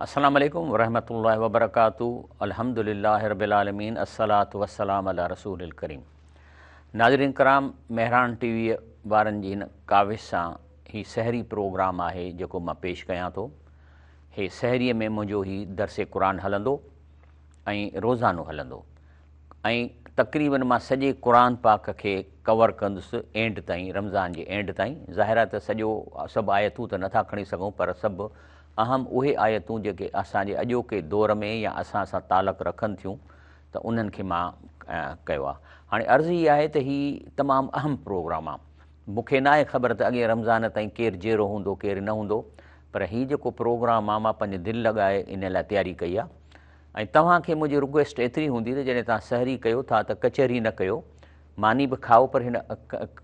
السلام عليڪم ورحمة الله وبرڪاته الحمد لله رب العالمين الصلوة والسلام علي رسول الڪريم ناظرين ڪرام مهراڻ ٽي وي وارن جي هن ڪاوش سان هي سحري پروگرام آهي جيڪو مان پيش ڪيان ٿو. هي سحريء ۾ منهنجو هي درس قرآن هلندو ۽ روزانو هلندو ۽ تقريبن مان سڄي قرآن پاڪ کي ڪور ڪندس اينڊ تائين رمضان جي اينڊ تائين ظاهر آهي ته سڄو سڀ آيتون ته نٿا کڻي سگهون پر سڀ اهم اهي آيتون جيڪي اسان جي اڄوڪي دور ۾ يا اسان سان تعلق رکن ٿيون ته انهن کي مان ڪيو آهي هاڻي عرض هي آهي ته هي تمام اهم پروگرام آهي مون کي ناهي خبر ته اڳئين رمضان تائين ڪير جيئرو هوندو ڪير نه هوندو پر هي جيڪو پروگرام آ مان پنهنجي دل لڳائي ان لاء تياري ڪئي آ ۽ توهان کي منهنجي رڪويسٽ ايتري هوندي ته جڏهن توهان سحري ڪيو ٿا ته ڪچهري نه ڪيو ماني به کائو پر هن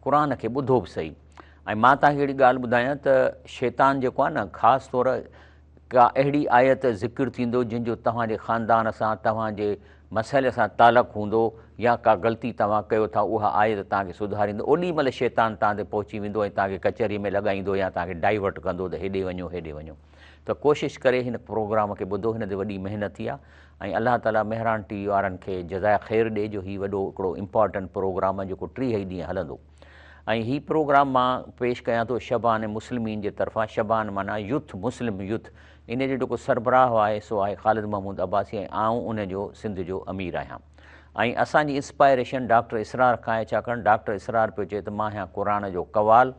قرآن کي ٻڌو به سهي ۽ مان توهان کي هڪڙي ڳالهه ٻڌايان ته شيطان جيڪو آ نه خاص طور ڪا اهڙي آيت ذڪر ٿيندو جنهن جو توهان جي خاندان سان توهان جي مسئلي سان تعلق هوندو يا ڪا غلطي توهان ڪيو ٿا اها آيت توهان کي سڌاريندو اوڏي مهل شيطان توهان تي پهچي ويندو ۽ توهان کي ڪچهري ۾ لڳائيندو يا توهان کي ڊائيورٽ ڪندو ته هيڏي وڃو هيڏي وڃو ته ڪوشش ڪري هن پروگرام کي ٻڌو هن تي وڏي محنت ٿي آهي ۽ الله تعالي مهراڻ ٽي وي وارن کي جزاء خير ڏي جو هي وڏو هڪڙو امپارٽنٽ پروگرام آهي جيڪو 30 ئي ڏينهن هلندو. ۽ هي پروگرام مان پيش ڪيان ٿو شبان مسلمين جي طرفان، شبان معنيٰ يوٿ، مسلم يوٿ، ان جو جيڪو سربراهه آهي سو آهي خالد محمود عباسي ۽ آئون ان جو سنڌ جو امير آهيان ۽ اسان جي انسپائريشن ڊاڪٽر اسرار کان آهي ڇاڪاڻ ڊاڪٽر اسرار پيو چئي ته مان آهيان قرآن جو قوال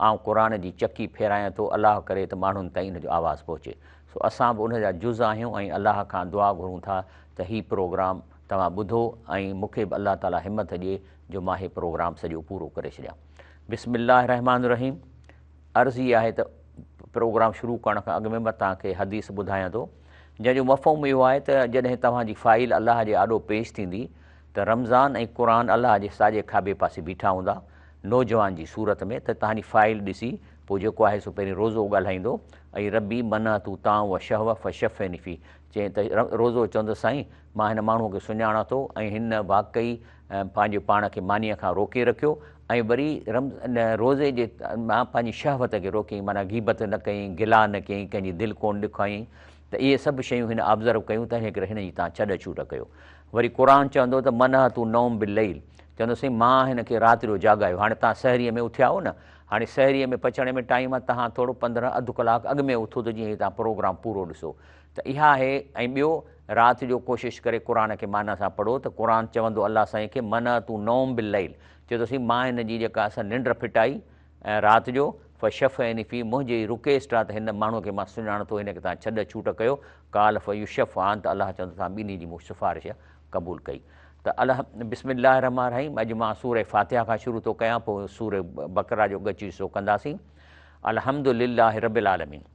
آئون قرآن جي چڪي ڦيرايان ٿو الله ڪري ته ماڻهن تائين ان جو آواز پهچي سو اسان به ان جا جز آهيون ۽ الله کان دعا گهرون ٿا ته هي پروگرام توهان ٻڌو ۽ مون کي به الله تعالي همت ڏئي جو مان هي پروگرام سڄو پورو ڪري ڇڏيان. بسم الله الرحمٰن الرحيم عرض هي آهي ته پروگرام شروع ڪرڻ کان اڳ ۾ مان توهان کي حديث ٻڌايان ٿو جنهن جو مفهوم اهو آهي ته جڏهن توهان جي فائيل الله جي آڏو پيش ٿيندي ته رمضان ۽ قرآن الله جي ساڄي کاٻي پاسي بيٺا هوندا نوجوان جي صورت ۾ ته توهان جي فائيل ڏسي پوء جيڪو آهي سو پهرين روزو ڳالهائيندو اي ربي منعت طعام و شهوه فشفعني فيه چيائين ته روزو چوندو سائين مان هن ماڻهوء کي سڃاڻان ٿو ۽ هن واقعي پنهنجو پاڻ کي مانيء کان روڪي رکيو ۽ وري روزي جي مان پنهنجي شهوت کي روڪيائين معنيٰ غيبت نه ڪيائين، گلا نه ڪيائين، ڪنهن جي دل ڪونه ڏکايائين ته اهي سڀ شيون هن آبزرو ڪيون تنهن ڪري هن جي توهان ڇڏ ڇوٽ ڪيو. وري قرآن چوندو ته منعت النوم بالليل چوندو سائين مان هن کي رات جو جاڳايو هاڻي توهان سحريء ۾ اٿيا آهيو نه هاڻي سحريء ۾ پچڻ ۾ ٽائيم آهي توهان ٿورو 15 اڌ ڪلاڪ اڳ ۾ اٿو ته جيئن هي توهان پروگرام پورو ڏسو ته اها آهي ۽ ٻيو رات جو ڪوشش ڪري قرآن کي معنيٰ سان پڙهو ته قرآن چوندو الله سائين کي منعت النوم بالليل چئي ٿو سائين مان هن جي جيڪا اسان ننڊ ڦٽائي رات جو فشفعني فيه منهنجي هي رڪيسٽ آهي ته هن ماڻهوء کي مان سڃاڻان ٿو هن کي توهان ڇڏ ڇوٽ ڪيو قال فيشفعان ته الله چوندو توهان ٻنهي جي مون سفارش قبول ڪئي ته الله بسم الله الرحمٰن الرحيم اڄ مان سورة فاتحه کان شروع ٿو ڪيان پوء سورة بقره جو ڳچ حصو ڪنداسين الحمد لله رب العالمين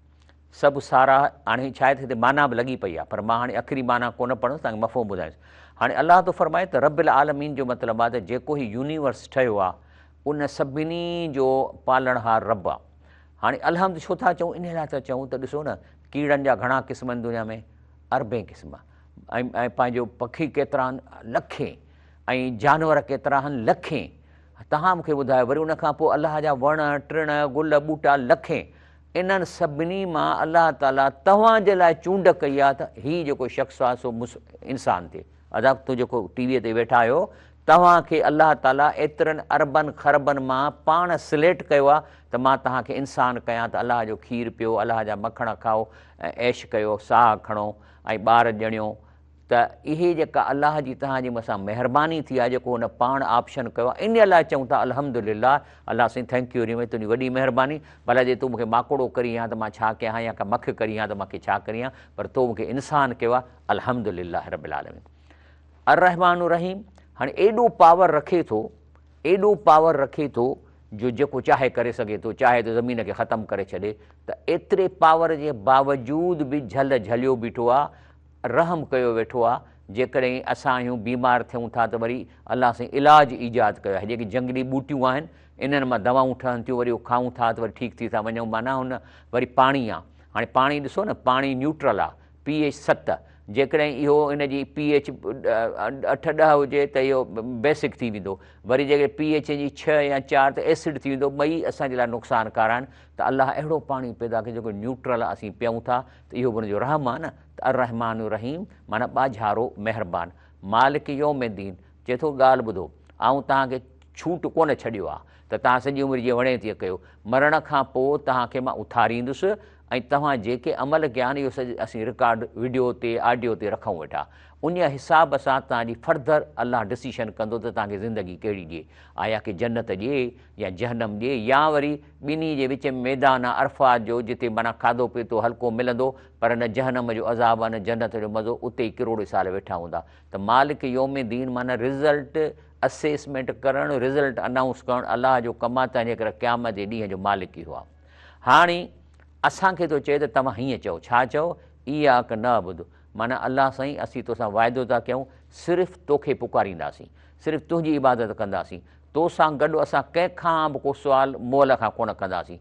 سڀ ساراهه، هاڻي شايد هتي معنيٰ به لڳي پئي آهي پر مان هاڻي اکري معنيٰ ڪونه پڙهندس توهان کي مفهوم ٻڌائيندس. هاڻي الله ٿو فرمائي ته رب العالمين جو مطلب آهي ته جيڪو هي يونيورس ٺهيو آهي ان سڀني جو پالڻهار رب آهي. هاڻي الحمد ڇو ٿا چئون انهي لاء ٿا چئون ته ڏسو نه ڪيڙن جا گهڻا قسم آهن دنيا ۾ اربين قسم ۽ ۽ پنهنجو پکي ڪيترا آهن لکين ۽ جانور ڪيترا آهن لکين توهان مون کي ٻڌايو وري ان کان پوء الله جا وڻ ٽڻ گل ٻوٽا لکين انهن سڀني مان الله تعاليٰ توهان جي لاء چونڊ ڪئي آهي ته هي جيڪو شخص آهي سو انسان ٿئي. ادا تون جيڪو ٽي ويء تي ويٺا آهيو توهان کي الله تعاليٰ ايترن اربن خربن مان پاڻ سليڪٽ ڪيو آهي ته مان توهان کي انسان ڪيان ته الله جو کير پيو، الله جا مکڻ کائو ۽ عيش ڪيو، ساهه کڻو ۽ ٻار ڄڻيو ته اهي جيڪا الله جي توهان جي مٿان مهرباني ٿي آهي جيڪو هن پاڻ آپشن ڪيو آهي انهي لاء چئون ٿا الحمد لله الله سائين thank you ويري مچ تنهنجي وڏي مهرباني ڀلا جي تون مون کي ماڪوڙو ڪرين ها ته مان ڇا ڪيان ها يا ڪا مک ڪرين ها ته مان کي ڇا ڪرين ها پر تو مون کي انسان ڪيو آهي الحمد لله رب العالمين الرحمٰن الرحيم هاڻي ايڏو پاور رکي ٿو ايڏو پاور رکي ٿو جو جيڪو چاهي ڪري سگهي ٿو چاهي ته زمين کي ختم ڪري ڇڏي ته ايتري پاور جي باوجود به جهل جهليو بيٺو آهي رحم ڪيو ويٺو آ، جيڪڏهن اسان آهيون بيمار ٿيون ٿا ته وري الله سائين علاج ايجاد ڪيو آهي، جيڪي جنگلي ٻوٽيون آهن انهن مان دوائون ٺهن ٿيون وري اهو کائون ٿا ته وري ٺيڪ ٿي ٿا وڃون معنيٰ هن وري پاڻي آ هاڻي پاڻي ڏسو نه پاڻي نيوٽرل آ پي ايڇ 7 جيڪڏهن اهو ان جي پي ايڇ 8 10 هجي ته اهو بيسڪ ٿي ويندو، وري جيڪڏهن پي ايڇ جي 6 يا 4 ته ايسڊ ٿي ويندو، ٻئي اسان جي لاء نقصانڪار آهن ته الله اهڙو پاڻي پيدا ڪيو جيڪو نيوٽرل آهي اسين پيئون ٿا ته اهو به ان جو رحم آهي نه ته الرحمٰن الرحيم معنيٰ ٻاجهارو مهربان مالڪ يوم الدين چئي ٿو ڳالهه ٻڌو آئون توهان کي ڇوٽ ڪونه ڇڏيو آهي ته توهان سڄي عمر جيئن وڻي تيئن ڪيو، مرڻ کان پوء توهان کي مان اٿاريندس ۽ توهان جيڪي عمل ڪيا آهن اهو سڄ اسين رڪارڊ وڊيو تي آڊيو تي رکون ويٺا انهيء حساب سان توهان جي فردر الله ڊسيشن ڪندو ته توهان کي زندگي ڪهڙي ڏئي آيا ڪي جنت ڏئي يا جهنم ڏئي يا وري ٻنهي جي وچ ۾ ميدان آهي عرفات جو جتي معنيٰ کاڌو پيتو هلڪو ملندو پر نه جهنم جو عذاب آهي نه جنت جو مزو اتي ئي ڪروڙين سال ويٺا هوندا ته مالڪ يوم دين معنيٰ رزلٽ اسيسمينٽ ڪرڻ رزلٽ انائونس ڪرڻ الله جو ڪم آهي تنهنجي ڪري قيامت جي ڏينهن جو مالڪ اهو آهي هاڻي اسان کي ٿو چئي ته توهان هيئن چئو، ڇا چئو؟ اياڪ نعبد، معنيٰ الله سائين اسين توسان وعدو ٿا ڪيون صرف توکي پڪارينداسين، صرف تنهنجي عبادت ڪنداسين، توسان گڏ اسان ڪنهن کان به ڪو سوال مئل کان ڪونه ڪنداسين.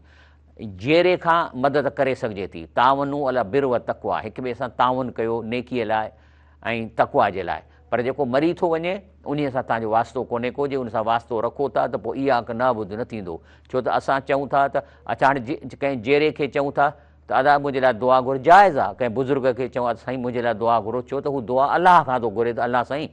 جيئري کان مدد ڪري سگهجي ٿي، تعاونوا علی البر والتقويٰ، هڪ ٻئي سان تعاون ڪيو نيڪيء لاء ۽ تقويٰ جي لاء، پر جيڪو مري ٿو وڃي انهيء سان توهان جو واسطو ڪونهي ڪو، جي ان سان واسطو رکو ٿا ته پوء اياڪ نعبد نه ٿيندو، ڇو ته اسان چئون ٿا ته اڇا هاڻي ڪنهن جيئري کي چئون ٿا ته ادا منهنجي لاء دعا گهر جائز آهي، ڪنهن بزرگ کي چئون ته سائين منهنجي لاء دعا گهرو، ڇو ته هو دعا الله کان ٿو گهري ته الله سائين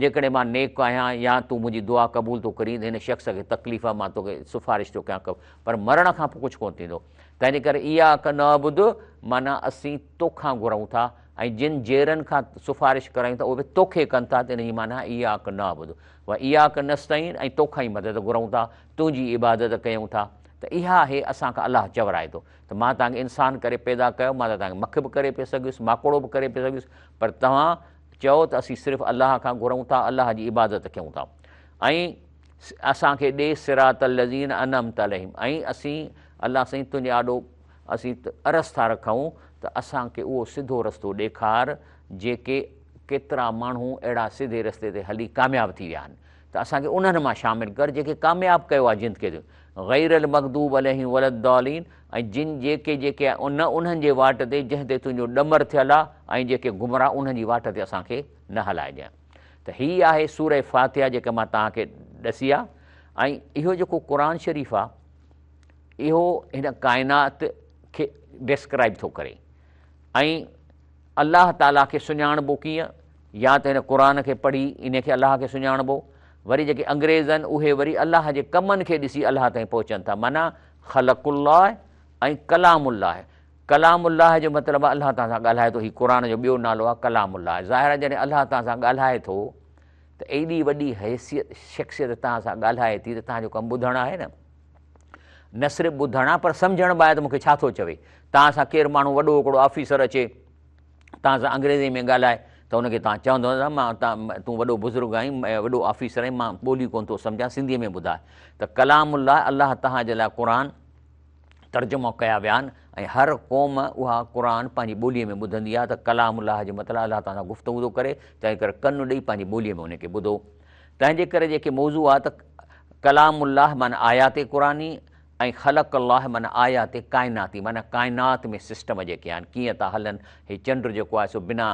جيڪڏهن مان نيڪ آهيان يا تون منهنجي دعا قبول ٿو ڪرين ته هن شخص کي تڪليف آهي مان توکي سفارش ٿو ڪيان پر مرڻ کان پوء ڪجهه ڪونه ٿيندو، تنهنجي ڪري اياڪ نعبد معنيٰ اسين توکان گهرون ٿا ۽ جن جيئرن کان سفارش ڪرايون ٿا اهي به توکي ڪن ٿا ته ان جي معنيٰ آهي اياڪ نعبد و اياڪ نستعين ۽ توکان ئي مدد گهرون ٿا، تنهنجي عبادت ڪيون ٿا ته اها آهي اسان کان الله چورائي ٿو ته مان توهان کي انسان ڪري پيدا ڪيو مان ته توهان کي مک به ڪري پئي سگهيس ماڪوڙو به ڪري پئي سگهيس پر توهان چئو ته اسين صرف الله کان گهرون ٿا الله جي عبادت ڪيون ٿا ۽ اسان کي ڏي صراط الذين انعمت عليهم ۽ اسين الله سائين تنهنجي آڏو اسين عرض ٿا رکون ته اسان کي اهو سڌو رستو ڏيکار جيڪي ڪيترا ماڻهو اهڙا سڌي رستي تي هلي ڪامياب ٿي ويا آهن ته اسان کي انهن مان شامل ڪر جيڪي ڪامياب ڪيو آهي جن کي غير المغضوب عليهم ولا الضالين ۽ جن جيڪي جيڪي نه انهن جي واٽ تي جنهن تي تنهنجو ڏمر ٿيل آهي ۽ جيڪي گمراهه انهن جي واٽ تي اسان کي نه هلائجانء ته هي آهي سوره فاتحه جيڪا مان توهان کي ڏسي آهي ۽ اهو جيڪو قرآن شريف آهي اهو هن ڪائنات کي ڊسڪرائب ٿو ڪري ۽ الله تعاليٰ کي سڃاڻبو ڪيئن؟ يا ته هن قرآن کي پڙهي انهي کي الله کي سڃاڻبو، وري جيڪي انگريز آهن اهي وري الله جي ڪمن کي ڏسي الله تائين پهچن ٿا معنيٰ خلق الله ۽ ڪلام الله ڪلام الله جو مطلب آهي الله توهان سان ڳالهائي ٿو هي قرآن جو ٻيو نالو آهي ڪلام الله ظاهر آهي جڏهن الله توهان سان ڳالهائي ٿو ته ايڏي وڏي حيثيت شخصيت توهان سان ڳالهائي ٿي ته توهان جو ڪم ٻڌڻ آهي نه نه صرف ٻڌڻ آهي پر سمجهڻ به آهي ته مون کي ڇا ٿو چوي توهان سان ڪير ماڻهو وڏو هڪڙو آفيسر اچي توهان سان انگريزي ۾ ڳالهائي ته ان کي توهان چوندو ته مان تون وڏو بزرگ آهين وڏو آفيسر آهين مان ٻولي ڪونه ٿو سمجهان سنڌي ۾ ٻڌاء ته ڪلام الله الله توهان جي لاء قرآن ترجمو ڪيا ويا آهن ۽ هر قوم اها قرآن پنهنجي ٻوليء ۾ ٻڌندي آهي ته ڪلام الله جو مطلب الله توهان سان گفتگو ٿو ڪري تنهن ڪري ڪن ڏئي پنهنجي ٻوليء ۾ ان کي ٻڌو تنهن جي ڪري جيڪي موضوع آهي ته ڪلام الله معنيٰ آيات قرآني ۽ خلق الله معنيٰ آيات ڪائناتي معنيٰ ڪائنات ۾ سسٽم جيڪي آهن ڪيئن ٿا هلن هي چنڊ جيڪو آهي سو بنا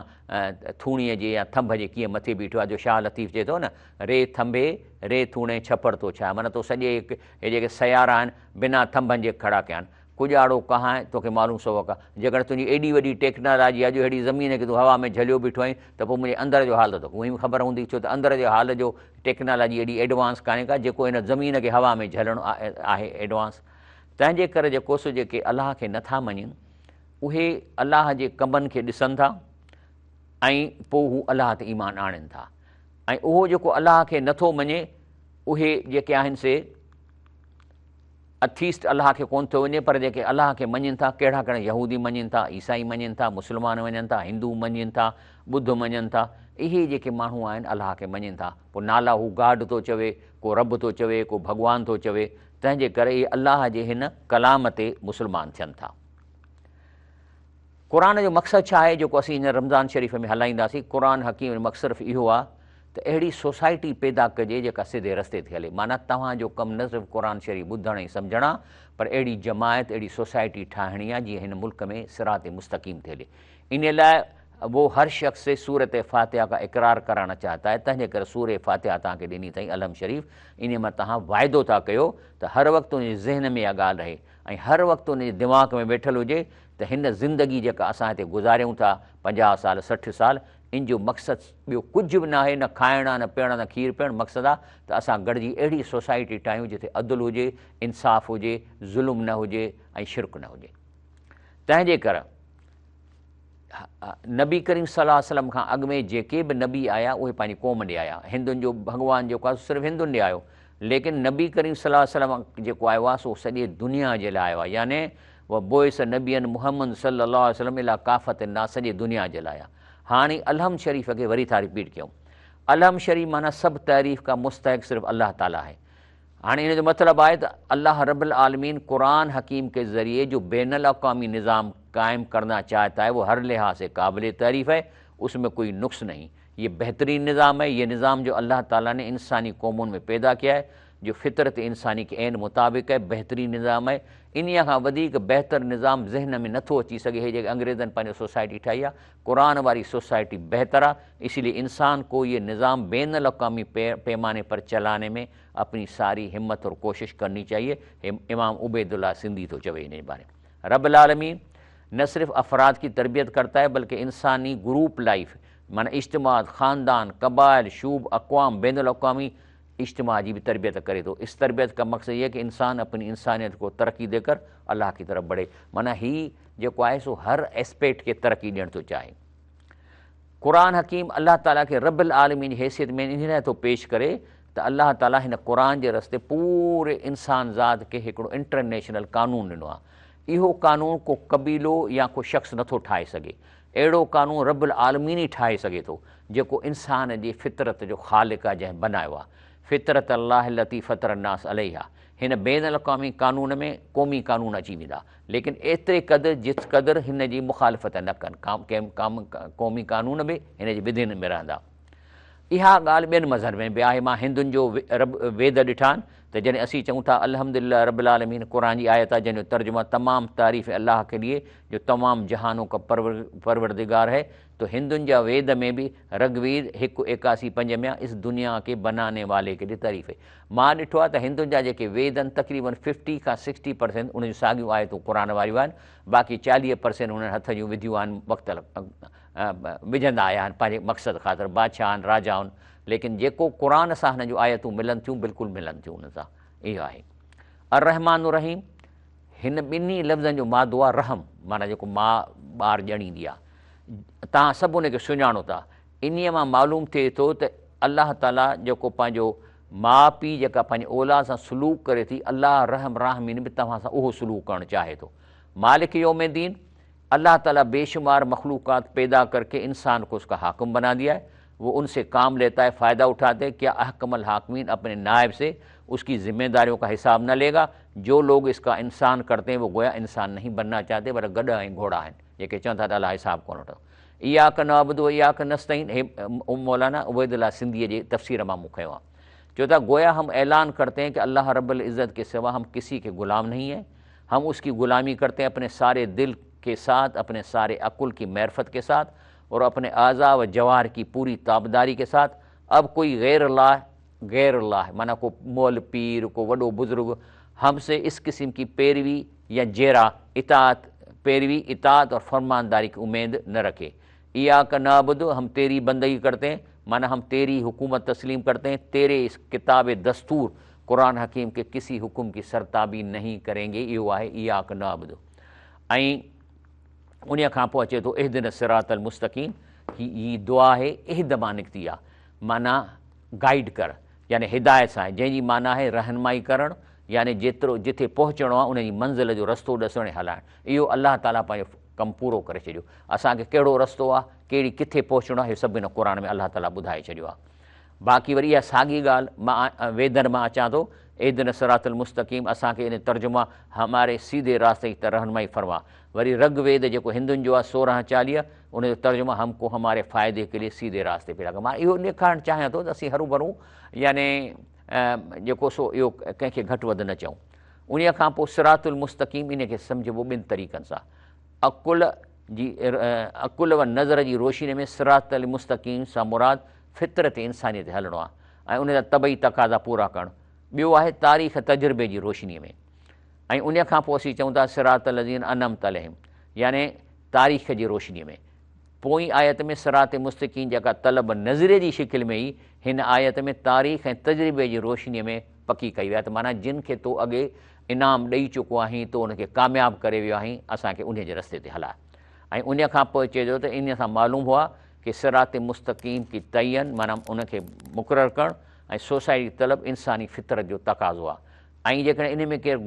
ٿوڻيء جي يا ٿنڀ جي ڪيئن مٿي بيٺو آهي جو شاهه لطيف چئي ٿو نه ري ٿنڀي ري ٿوڻي ڇپر ٿو ڇائي معنيٰ تو سڄي هي جيڪي سيارا آهن بنا ٿنڀن جي کڙا ڪيا آهن ڪڄاڙو ڪهانء توکي معلوم سو وقع جيڪڏهن تنهنجي ايڏي وڏي ٽيڪنالاجي آهي جو ههڙي زمين کي تون هوا ۾ جهليو بيٺو آهين ته پوء منهنجي اندر جو حال ته توکي اونئين به خبر هوندي ڇو ته اندر جي حال جو ٽيڪنالاجي ايڏي ايڊوانس ڪانهي ڪا جيڪو هن زمين کي هوا ۾ جهلڻ آهي ايڊوانس تنهن جي ڪري جيڪو سو جيڪي الله کي نٿا مڃين اهي الله جي ڪمن کي ڏسن ٿا ۽ پوء هو الله تي ايمان آڻين ٿا ۽ اهو جيڪو الله کي نٿو مڃي اهي جيڪي آهن سي اٿيسٽ الله کي ڪونه ٿو وڃي پر جيڪي الله کي مڃين ٿا ڪهڙا ڪهڙا يهودي مڃين ٿا عيسائي مڃين ٿا مسلمان مڃن ٿا هندو مڃين ٿا ٻڌ مڃن ٿا اهي جيڪي ماڻهو آهن الله کي مڃين ٿا پوء نالا هو گاڊ ٿو چوي ڪو رب ٿو چوي ڪو ڀڳوان ٿو چوي تنهن جي ڪري اهي الله جي هن ڪلام تي مسلمان ٿين ٿا قرآن جو مقصد ڇا آهي جيڪو اسين هن رمضان شريف ۾ هلائينداسين قرآن حڪيم جو مقصد صرف اهو آهي ته اهڙي سوسائٽي پيدا ڪجي جيڪا سڌي رستي تي هلي معنيٰ توهان جو ڪم نه صرف قرآن شريف ٻڌڻ ۽ سمجهڻ آهي پر اهڙي جماعت اهڙي سوسائٽي ٺاهڻي آهي جيئن هن ملڪ ۾ صراط مستقيم تي هلي انهي لاء वो हर शख्स से सूरत फातिहा का इकरार कराना चाहता है। तंहिंजे करे सूर फातिहा तव्हांखे ॾिनी अथई अलहम शरीफ़। इन मां तव्हां वाइदो था कयो त हर वक़्तु उनजे ज़हन में इहा ॻाल्हि रहे ऐं हर वक़्तु उनजे दिमाग़ में वेठल हुजे त हिन ज़िंदगी जेका असां हिते गुज़ारियूं था 50 साल 60 साल, इन जो मक़सदु ॿियो कुझु बि न आहे, न खाइणु आहे, न पीअणु आहे, न खीर पीअणु। मक़सदु आहे त असां गॾिजी अहिड़ी सोसाइटी ठाहियूं जिते अदुल हुजे, इंसाफ़ हुजे, ज़ुल्म न हुजे ऐं शिरक न हुजे। तंहिंजे करे नबी करीम सल्लल्लाहु अलैहि वसल्लम खां अॻु में जेके बि नबी आया उहे पंहिंजी क़ौम ॾे आया। हिंदुनि जो भॻवानु जेको आहे सिर्फ़ु हिंदुनि ॾे आयो, लेकिन नबी करीम सल्लल्लाहु अलैहि वसल्लम जेको आयो आहे सो सॼे दुनिया जे लाइ आयो आहे। यानी वह बोइस नबियन मुहम्मद सल्लल्लाहु अलैहि वसल्लम इला काफ़त नास, सॼे दुनिया जे लाइ आहे। हाणे अलहम शरीफ़ खे वरी था रिपीट कयूं। अलहम शरीफ़ माना सभु तारीफ़ का मुस्तहिक़ सिर्फ़ु अल्लाह ताला आहे। हाणे इन जो मतिलबु आहे त अल्लाह रब्बुल आलमीन कुरान हकीम के ज़रिए जो बैनुल अक़वामी निज़ाम कायम करना चाहता है वो हर लिहाज से काबिल तारीफ़ है, उसमें कोई नुक्स नहीं। ये बेहतरीन निज़ाम है। ये निज़ाम जो अल्लाह ताला ने इंसानी क़ौमुनि में पैदा किया है, जो फ़ितरत इंसानी के ऐन मुताबिक़ है, बेहतरीन निज़ाम है। इन्हीअ खां वधीक बहितर निज़ाम ज़हन में नथो अची सघे। हे जेके अंग्रेज़नि पंहिंजी सोसाइटी ठाही आहे, कुरान वारी सोसाइटी बहितर आहे। इसीलिए इंसान को ये निज़ाम बैनुल अक़वामी पैमाने पर चलाने में अपनी सारी हिम्मत और कोशिश करनी चाहिए। इमाम उबैदुल्लाह सिंधी थो चवे इन बारे। रब्बुल आलमीन न सिर्फ़ अफ़राद की तरबियत करता है बल्कि इंसानी ग्रुप लाइफ माना इज्तिमा, ख़ानदान, कबाइल, शूब, अक़वाम, बैनुल अक़वामी इज्तिमा जी भी तरबियत करे थो। इस तरबियत का मक़सद ये कि इंसान अपनी इंसानियत को तरक्की देकर अल्लाह की तरफ बढ़े। माना ही जेको आहे सो हर एस्पेक्ट खे तरक्की ॾियणु थो चाहे। कुरान हकीम अल्लाह ताला खे रब्बुल आलमीन जी हैसियत में इन लाइ थो पेश करे त अल्लाह ताला हिन कुरान जे रस्ते पूरे इंसान ज़ात खे हिकिड़ो इंटरनेशनल कानून ॾिनो आहे। इहो कानून को क़बीलो या को शख़्स नथो ठाहे सघे, अहिड़ो कानून रब्बुल आलमीन ई ठाहे सघे थो जेको इंसान जी फ़ितरत जो ख़ालिक़ आहे, जंहिं बनायो आहे। फ़ितरत अल्लाह लती फ़तर नास अलैहा। हिन बैनुल अक़वामी कानून में क़ौमी कानून अची वेंदा, लेकिन एतिरे क़दुरु जिस क़दुरु हिन जी मुखालिफ़त न कनि, क़ौमी कानून बि हिन जी विधियुनि में रहंदा। इहा ॻाल्हि ॿियनि मज़हब में बि आहे। मां हिंदुनि जो रब वेद ॾिठा आहिनि त जॾहिं असीं चऊं था अल्हम्दुलिल्लाह रब्बिल आलमीन, क़ुरान जी आयत आहे जंहिंजो तर्जुमा तमाम तारीफ़ अल्लाह के लिए जो तमाम जहानों का परवरदिगार है, तो हिंदुनि जा वेद में बि ऋग्वेद 181:5 में इस दुनिया के बनाने वाले के लिए तारीफ़ है। मां ॾिठो आहे त हिंदुनि जा जेके वेद आहिनि तक़रीबन 50 खां 60% उन जूं साॻियूं आयतूं क़ुरान वारियूं आहिनि, बाक़ी 40% हुननि हथ जूं विधियूं आहिनि, मुख़्तलिफ़ विझंदा आया आहिनि पंहिंजे मक़सद ख़ातिर, बादशाह आहिनि, राजा आहिनि, लेकिन जेको क़ुरान सां हिन जूं आयतूं मिलनि थियूं बिल्कुलु मिलनि थियूं हुन सां। इहो आहे अर्रहमान रहीम। हिन ॿिन्ही लफ़्ज़नि जो मादो आहे रहम, माना जेको माउ ॿार ॼणींदी आहे, तव्हां सभु उनखे सुञाणो था। इन्हीअ मां मालूम थिए थो त अल्लाह ताला जेको पंहिंजो माउ पीउ जेका पंहिंजे औलाद सां सुलूक करे थी, अल्लाह रहम राहमीन बि तव्हां सां उहो सुलूक करणु चाहे थो। मालिक यौम दीन, अल्लाह ताला बेशुमार मखलूक़ात पैदा करके इंसान को उसका हाकिम बना दिया है, वो उनसे काम लेता है, फ़ायदा उठाते हैं। क्या अहकमल हाकिमीन अपने नायब से उसकी ज़िम्मेदारियों का हिसाब न लेगा? जो लोग इसका इंसान करते हैं वो गोया इंसान नहीं बनना चाहते, पर गॾ ऐं घोड़ा आहिनि जेके चवनि था त अल्लाह हिसाब कोन वठंदो। इयाक नअबुदु व इयाक नस्तईन, हे मौलाना उबैदुल्लाह सिंधीअ जे तफ़सीर मां मूं खयो आहे। चओ था गोया हम ऐलान करते हैं कि अल्लाह रब्बुल इज़्ज़त के सिवा हम किसी के ग़ुलाम नहीं हैं, हम उसकी ग़ुलामी करते हैं अपने सारे दिल के साथ, अपने सारे अकुल की मैरफत के साथ और अपने आज़ा व जवार की पूरी ताबदारी के साथ। अब कोई गैर अल्लाह माना को मोल पीर को वॾो बुज़ुर्ग हमसे इस किस्म की पैरवी या जेरा इतात, पैरवी इतात और फरमानदारी की उम्मीद न रखे। इयाक नअबुदु, हम तेरी बंदगी करते हैं, माना हम तेरी हुकूमत तस्लीम करते हैं, तेरे इस किताब दस्तूर कुरान हकीम के किसी हुक्म की सरताबी नहीं करेंगे। इहो आहे इयाक नअबुदु। ऐं उन खां पोइ अचे थो इहदिन सिरातल मुस्तक़ीम। ही दुआ आहे इहद मां निकिती आहे, माना गाइड कर, यानी हिदायत सां, जंहिंजी माना आहे रहनुमाई करणु, यानी जेतिरो जिथे पहुचणो आहे उनजी मंज़िल जो रस्तो ॾसणु ऐं हलाइणु। इहो अल्लाह ताला पंहिंजो कमु पूरो करे छॾियो। असांखे कहिड़ो रस्तो आहे, कहिड़ी किथे पहुचणो आहे, इहो सभु हिन क़ुरान में अल्लाह ताला ॿुधाए छॾियो आहे। बाक़ी वरी इहा साॻी ॻाल्हि मां वेदनि मां अचां थो, इहदिन सिरातल मुस्तक़ीम, असांखे इन तर्जुमा हमारे सीधे रास्ते की रहनुमाई फरमा। वरी ऋग्वेद जेको हिंदुनि जो आहे 16:40, उनजो तर्जुमा हमको हमारे फ़ाइदे के लिए सीधे रास्ते पे लॻा। मां इहो ॾेखारणु चाहियां थो त असीं हरू भरू यानी जेको सो इहो कंहिंखे घटि वधि न चऊं। उन खां पोइ सिरातुल मुस्तक़ीम इन खे सम्झिबो ॿिनि तरीक़नि सां। अकुल جي عقل و نظر جي روشني ۾ صراط المستقيم سان مراد فطرت انسانيت تي هلڻو آهي ۽ ان جا طبعي تقاضا پورا ڪرڻ. ٻيو آهي تاريخ تجربي جي روشني ۾ ۽ ان کان پوء اسين چئون ٿا صراط الذين انعمت عليهم يعني تاريخ جي روشني ۾. پوئين آيت ۾ صراط مستقيم جيڪا طلب نظريي جي شڪل ۾ هئي، هن آيت ۾ تاريخ ۽ تجربي جي روشني ۾ پڪي ڪئي وئي آهي ته معنيٰ جن کي تو اڳي انعام ڏئي چڪو آهين، تو انهن کي ڪامياب ڪري ويو آهين، اسان کي انهيء جي رستي تي هلاء. ۽ انهيء کان پوء چئي ٿو ته انهيء سان معلوم هئا ڪي صراط مستقيم ڪي تعين معنيٰ ان کي مقرر ڪرڻ ۽ سوسائٽي جي طلب انساني فطرت جو تقاضو آهي ۽ جيڪڏهن انهي ۾ ڪير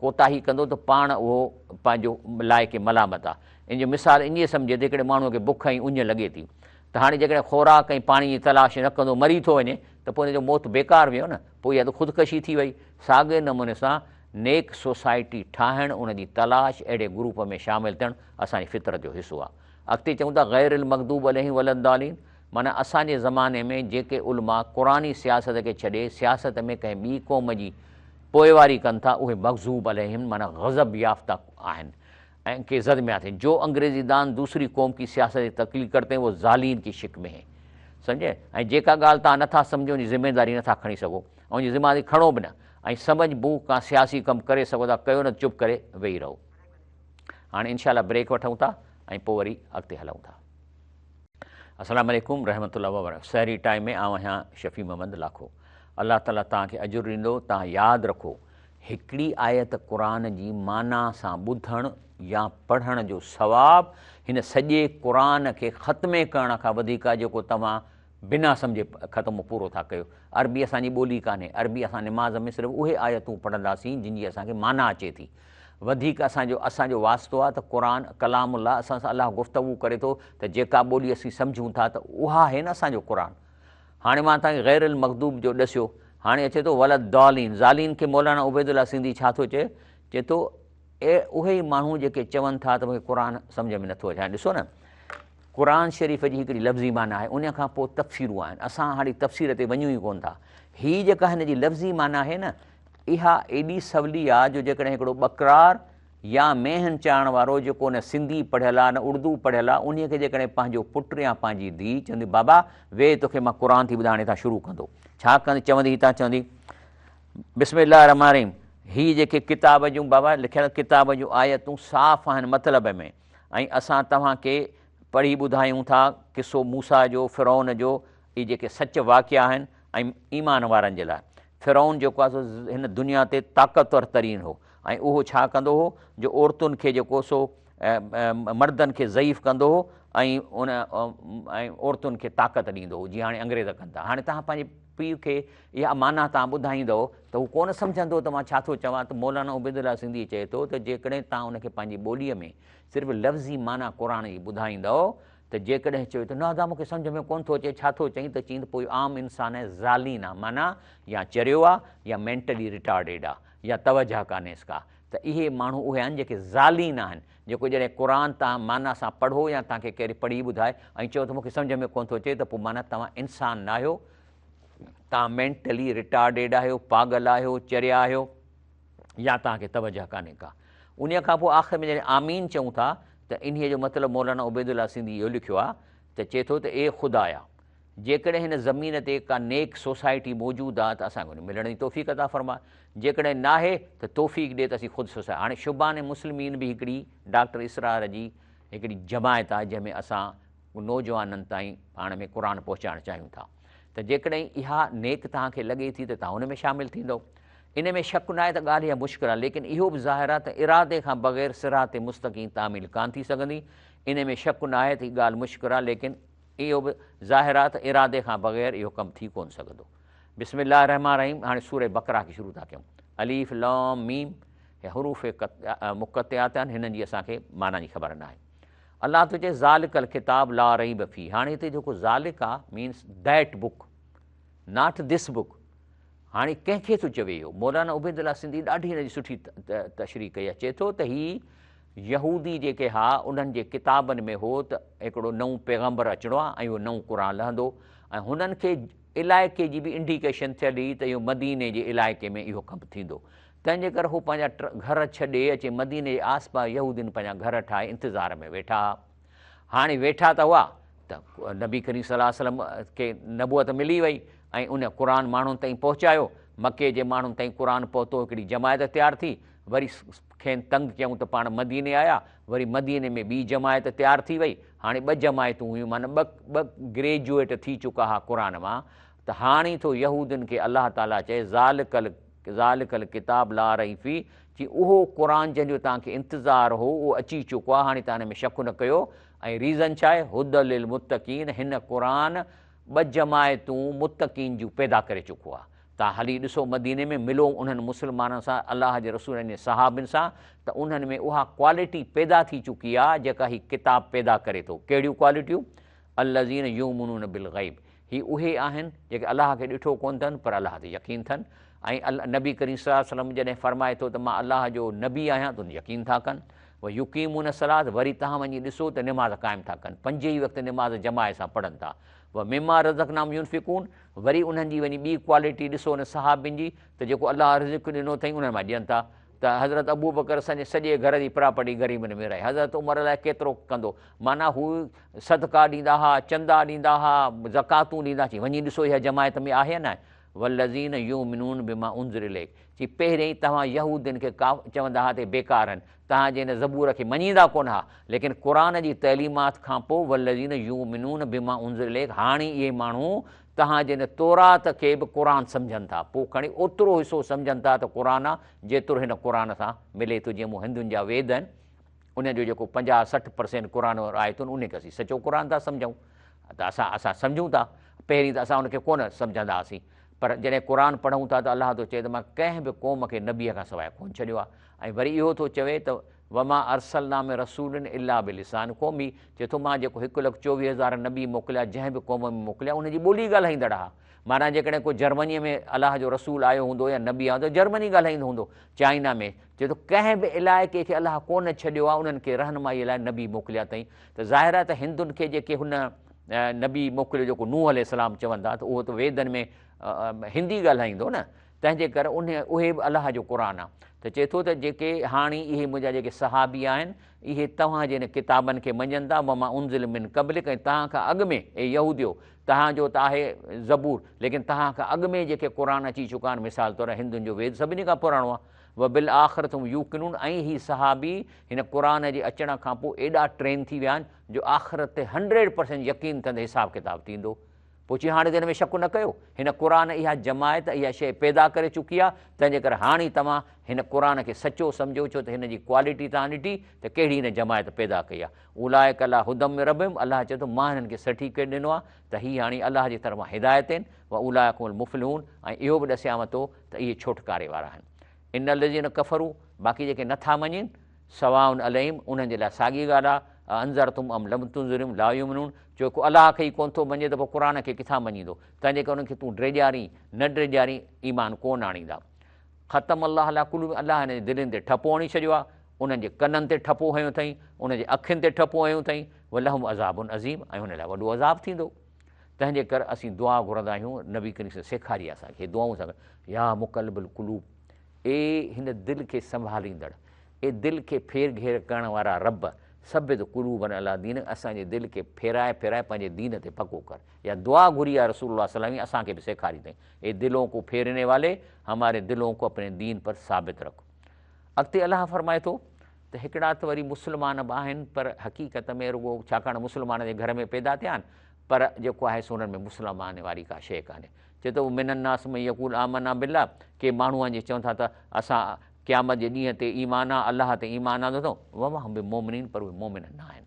ڪوتاهي ڪندو ته پاڻ اهو پنهنجو لائق ملامت آهي. ان جو مثال ائين سمجهي ته هڪڙي ماڻهوء کي بک ۽ اڃ لڳي ٿي ته هاڻي جيڪڏهن خوراڪ ۽ پاڻي جي تلاش نه ڪندو مري ٿو وڃي ته پوء ان جو موت بيڪار ويو نه، پوء اها ته خودڪشي ٿي وئي. ساڳئي نموني سان نيڪ سوسائٽي ٺاهڻ، ان جي تلاش، اهڙي گروپ ۾ شامل ٿيڻ اسان جي فطرت جو حصو آهي. اڳتي چئون ٿا غير المغضوب عليهم ولا الضالين معنيٰ اسان جي زماني ۾ جيڪي علماء قرآني سياست کي ڇڏي سياست ۾ ڪنهن ٻي قوم جي پوئواري ڪن ٿا اهي مغضوب عليهم معنيٰ غضب يافته آهن ۽ ڪي زد ۾ آتي جو انگريزي دان دوسري قوم ڪي سياست جي تقليد ڪرتي هين وو ضالين ڪي شڪ ۾ هين سمجهي ۽ جيڪا ڳالهه توهان نٿا سمجهو ان جي ذميداري نٿا کڻي سگهو ۽ ان جي ذميداري کڻو به نه ۽ سمجهه بوء ڪان سياسي ڪم ڪري سگهو ٿا ڪيو نه ته چپ ڪري ويهي رهو. هاڻي انشاء الله بريڪ وٺون ٿا ۽ پوء وري اڳتي هلون ٿا. السلام عليڪم رحمة الله وبرڪاته سحري ٽائيم ۾ آئون آهيان شفيع محمد لاکو الله تعالي توهان کي اجر ڏيندو توهان ياد رکو هڪڙي آيت قرآن جي معنيٰ سان ٻڌڻ يا پڙهڻ جو ثواب هن سڄي قرآن کي ختمي ڪرڻ کان وڌيڪ آهي جيڪو توهان بنا سمجهي ختمو پورو ٿا ڪيو. عربي اسان جي ٻولي ڪانهي. عربي اسان نماز ۾ صرف اهي آيتون پڙهنداسين جن جي اسان کي معنيٰ اچي ٿي. وڌيڪ اسان جو اسان جو واسطو آهي ته قرآن ڪلام الله اسان سان الله گفتگو ڪري ٿو ته جيڪا ٻولي اسين سمجهون ٿا ته اها آهي نه اسان جو قرآن. هاڻي مان توهان کي غير المغضوب جو ڏسيو. هاڻي اچي ٿو ولا الضالين. ضالين کي مولانا عبيدالله سنڌي ڇا ٿو چئي؟ چئي ٿو اهي ئي ماڻهو جيڪي چون ٿا ته مون کي قرآن سمجهه ۾ نٿو اچي. هاڻي ڏسو نه. قرآن شريف جي هڪڙي لفظي معنيٰ آهي، انهيء کان پوء تفسيرون آهن. اسان هاڻي تفسير تي وڃون ئي ڪونه ٿا. هي جيڪا هن جي لفظي معنيٰ آهي نه، اها ايڏي سولي آهي جو جيڪڏهن هڪڙو ٻڪرار يا مينهن چارڻ وارو جيڪو نه سنڌي پڙهيل آهي نه اردو پڙهيل آهي، انهيء کي جيڪڏهن پنهنجو پٽ يا پنهنجي ڌيء چوندي بابا ويهه توکي مان قرآن ٿي ٻڌايان هاڻي هتان شروع ڪندو. ڇا ڪندي؟ چوندي هتان چوندي بسم الله الرحمٰن الرحيم هي جيڪي ڪتاب جون بابا لکيل ڪتاب جون آيتون صاف آهن مطلب ۾. ۽ اسان توهان کي پڙهي ٻڌايون ٿا قصو موسيٰ جو، فرعون جو، اهي جيڪي سچ واقعا آهن ۽ ايمان وارن جي لاء. فرعون جيڪو آهي سو هن دنيا تي طاقتور ترين هو ۽ اهو ڇا ڪندو هو جو عورتن کي جيڪو سو مردن کي ضعيف ڪندو هو ۽ ان ۽ عورتن کي طاقت ڏيندو هو جيئن هاڻي انگريز ڪن ٿا. هاڻي توهان پنهنجي پيء کي اها معنيٰ توهان ٻڌائيندؤ ته هو ڪونه سمجهندو ته مان ڇا ٿو چوان ته مولانا عبيدالله سنڌي چئي ٿو ته جيڪڏهن توهان ان کي پنهنجي ٻوليء ۾ صرف لفظي معنيٰ قرآن جي ٻڌائيندؤ ته جيڪڏهن چوي ته نه ادا مون کي سمجهه ۾ ڪونه ٿو اچي ڇا ٿو چئين ته چئين ته پوء عام انسان ضالين آ معنيٰ يا چريو آ يا مينٽلي ريٽارڊيڊ آ يا توجهه ڪانهيس ڪا ته اهي ماڻهو اهي آهن جيڪي ضالين آهن جيڪو جڏهن قرآن توهان معنيٰ سان پڙهو يا توهان کي ڪير پڙهي ٻڌائي ۽ چئو ته مون کي سمجهه ۾ ڪونه ٿو اچي ته پوء معنيٰ توهان انسان ناهيو، توهان مينٽلي ريٽارڊيڊ آهيو، پاڳل آهيو، چريا آهيو يا توهان کي توجهه ڪانهي ڪا. انهيء کان پوء آخر ۾ جڏهن آمين چئون ٿا ته انهيء جو مطلب مولانا عبيدالله سنڌي اهو لکيو آهي ته چئي ٿو ته اي خدايا! جيڪڏهن هن زمين تي ڪا نيڪ سوسائٽي موجود آ ته اسان کي ان ۾ ملڻ جي توفيق عطا فرماء، جيڪڏهن ناهي ته توفيق ڏي ته اسين خود سوسائٽي هاڻي شبان مسلمين به هڪڙي ڊاڪٽر اسرار جي هڪڙي جماعت آ جنهن ۾ اسان نوجوانن تائين پاڻ ۾ قرآن پهچائڻ چاهيون ٿا ته جيڪڏهن اها نيڪ توهان کي لڳي ٿي ته توهان ان ۾ شامل ٿيندؤ ان ۾ شڪ ناهي ته ڳالهه اها مشڪل آ ليڪن اهو به ظاهر آ ته ارادي کان بغير صراط مستقيم تعميل ڪانه ٿي سگهندي ان ۾ شڪ ناهي ته هي ڳالهه مشڪل آ ليڪن اهو به ظاهر آهي ته ارادي کان بغير اهو ڪم ٿي ڪونه سگهندو. بسم الله الرحمٰن الرحيم هاڻي سوره بقره کي شروع ٿا ڪيون. الف لام ميم هي حروف مقطعات آهن هنن جي اسان کي معنيٰ جي خبر ناهي. الله ٿو چئي ذالڪ الڪتاب لا ريب فيه هاڻي هتي جيڪو ذالڪ آ means that book not this book هاڻي ڪنهن کي ٿو چوي اهو؟ مولانا عبيدالله سنڌي ڏاڍي هن جي سٺي تشريح ڪئي آهي چئي ٿو ته هي يهودي جيڪي ها انهن جي ڪتابن ۾ هو ته هڪڙو نئون پيغمبر اچڻو آهي ۽ اهو نئون قرآن لهندو ۽ هنن کي علائقي جي به انڊيڪيشن ٿيل هئي ته اهو مديني جي علائقي ۾ اهو ڪم ٿيندو تنهن جي ڪري هو پنهنجا گهر ڇڏي اچي مديني جي آس پاس يهودين پنهنجا گهر ٺاهي انتظار ۾ ويٺا ها. هاڻي ويٺا ته هئا ته نبي ڪريم صلي الله عليه وسلم کي نبوت ملي وئي ۽ ان قرآن ماڻهن تائين پهچايو. مڪي جي ماڻهن تائين قرآن پهتو، هڪڙي جماعت تيار ٿي، وري کين تنگ ڪيائون ته پاڻ مديني آيا، وري مديني ۾ ٻي جماعت تيار ٿي وئي. هاڻي ٻه جماعتون هيون معنيٰ ٻه ٻه گريجوئيٽ ٿي چڪا ها قرآن مان ته هاڻي ٿو يهودين کي الله تعاليٰ چئي ذالڪ ذالڪ الڪتاب لا ريب فيه چي اهو قرآن جنهن جو توهان کي انتظار هو اهو اچي چڪو آهي هاڻي توهان ان ۾ شڪ نه ڪيو ۽ ريزن ڇا آهي هدي للمتقين هن قرآن ٻه جماعتون متقين جون پيدا ڪري چڪو آهي توهان هلي ڏسو مديني ۾ ملو انهن مسلمانن سان الله جي رسول ۽ صحابين سان ته انهن ۾ اها ڪوالٽي پيدا ٿي چڪي آهي جيڪا هي ڪتاب پيدا ڪري ٿو ڪهڙيون ڪوالٽيون الذين يؤمنون بالغيب هي اهي آهن جيڪي الله کي ڏٺو ڪونه اٿن پر الله تي يقين اٿن ۽ نبي ڪريم صلي الله عليه وسلم جڏهن فرمائي ٿو ته مان الله جو نبي آهيان ته ان يقين ٿا ڪن ويقيمون الصلاة وري توهان وڃي ڏسو ته نماز قائم ٿا ڪن پنج ئي وقت نماز جماعت سان پڙهن ٿا ومما رزقناهم ينفقون وري انهن جي وڃي ٻي ڪوالٽي ڏسو ان صحابين جي ته جيڪو الله رزق ڏنو اٿئي انهن مان ڏين ٿا ته حضرت ابوبڪر اسان جي سڄي گهر جي پراپرٽي غريبن ۾ ورهائي، حضرت عمر الائي ڪيترو ڪندو، معنيٰ هو صدقا ڏيندا ها، چندا ڏيندا ها، زڪواتون ڏيندا، چي وڃي ڏسو اها جماعت ۾ آهي يا ناهي، والذين يؤمنون بما انزل اليڪ، چي پهريائين توهان يهودين کي چوندا ها ته بيڪار آهن، توهان جي هن زبور کي مڃيندا ڪونه ها، ليڪن قرآن جي تعليمات کان پوء والذين يؤمنون بما انزل اليڪ هاڻي اهي ماڻهو توهان جي هن تورات کي به قرآن سمجهن ٿا، پوء کڻي اوترو حصو سمجهن ٿا ته قرآن آ، جيترو هن قرآن سان ملي ٿو، جيئن مون هندن جا ويد آهن، انهن جو جيڪو 50 60 پرسينٽ قرآن وارو آيتون آهن، انهن کي اسين سچو قرآن ٿا سمجهون ته اسان اسان سمجهون ٿا، پهرين ته اسان ان کي ڪونه سمجهندا هئاسين، پر جڏهن قرآن پڙهون ٿا ته الله ٿو چئي ته مان ڪنهن به قوم کي نبيء کان سواء ڪونه ڇڏيو آهي ۽ وري اهو ٿو چوي ته وما ارسلنا من رسول الا بلسان قومه چئي ٿو مان جيڪو 1,24,000 نبي موڪليا جنهن به قوم ۾ موڪليا ان جي ٻولي ڳالهائيندڙ ها معنيٰ جيڪڏهن ڪو جرمني ۾ الله جو رسول آيو هوندو يا نبي آيو ته جرمني ڳالهائيندو هوندو چائنا ۾ چئي ٿو ڪنهن به علائقي کي الله ڪونه ڇڏيو آهي انهن کي رهنمائي لاء نبي موڪليا اٿئي ته ظاهر آهي ته هندن کي جيڪي هن نبي موڪليو جيڪو نوح عليه السلام چون ٿا ته اهو ته ويدن ۾ هندي ڳالهائيندو نه تنهن جي ڪري انهي اهي به الله جو قرآن آ ته چئي ٿو ته جيڪي هاڻي اهي منهنجا جيڪي صحابي آهن اهي توهان جي هن ڪتابن کي مڃن ٿا وما انزل من قبلڪ ۽ توهان کان اڳ ۾ اي يهوديو توهان جو ته آهي زبور ليڪن توهان کان اڳ ۾ جيڪي قرآن اچي چڪا آهن مثال طور هندن جو ويد سڀني کان پراڻو آ وبالآخرة هم يوقنون ۽ هي صحابي هن قرآن جي اچڻ کان پوء ايڏا ٽرين ٿي ويا آهن جو آخرت تي 100% يقين اٿن ته حساب ڪتاب ٿيندو پوء چي هاڻي ته هن ۾ شڪ نه ڪيو، هن قرآن اها جماعت اها شيء پيدا ڪري چڪي آهي، تنهنجي ڪري هاڻي توهان هن قرآن کي سچو سمجهو ڇو ته هن جي ڪوالٽي توهان ڏٺي ته ڪهڙي هن جماعت پيدا ڪئي آهي. اولئڪ عليٰ هدي من ربهم الله چئي ٿو مان هنن کي سرٽيفڪيٽ ڏنو آهي ته هي هاڻي الله جي طرفان هدايت آهن واولئڪ هم المفلحون ۽ اهو به ڏسيانو ٿو ته اهي ڇوٽڪاري وارا آهن. ان الذين ڪفروا باقي جيڪي نٿا مڃين سواء عليهم انهن جي لاء ساڳي ڳالهه آهي اانذرتهم ام لم تنذرهم لا يؤمنون جو ڪو الله کي ئي ڪونه ٿو مڃي ته پوء قرآن کي ڪٿان مڃيندو تنهن جي ڪري انهن کي تون ڊيڄارين نه ڊيڄارين ايمان ڪونه آڻيندا. ختم الله علي قلوبهم الله هنن جي دلين تي ٺپو هڻي ڇڏيو آهي انهن جي ڪنن تي ٺپو هنيو اٿئي انهن جي اکين تي ٺپو هنيو اٿئي ولهم عذاب عظيم ۽ هن لاء وڏو عذاب ٿيندو. تنهن جي ڪري اسين دعا گهرندا آهيون نبي ڪريم صلي سيکاري اسان کي دعائون اسان يا مقلب القلوب اي هن دل کي سنڀاليندڙ اي دل کي ڦير گهير ڪرڻ وارا رب، ثبت قلوبنا علي دينڪ اسان جي دل کي ڦيرائي ڦيرائي پنهنجي دين تي پڪو ڪر. اها دعا گهري آهي رسول الله صلي الله عليه وسلم اسان کي به سيکاري اٿئي. اي دلون ڪو ڦيرني والي هماري دلون ڪو اپني دين پر ثابت رک. اڳتي الله فرمائي ٿو ته هڪڙا ته وري مسلمان به آهن پر حقيقت ۾ رڳو ڇاڪاڻ مسلمان جي گهر ۾ پيدا ٿيا آهن پر جيڪو آهي سو انهن ۾ مسلمان واري ڪا شيء ڪانهي. چئي ٿو من الناس من يقول آمنا بالله ڪي ماڻهو آهن جي چون ٿا ته اسان قيامت جي ڏينهن تي ايمان آ، الله تي ايمان آندو اٿئون، وما هم بمؤمنين پر اهي مؤمن نه آهن.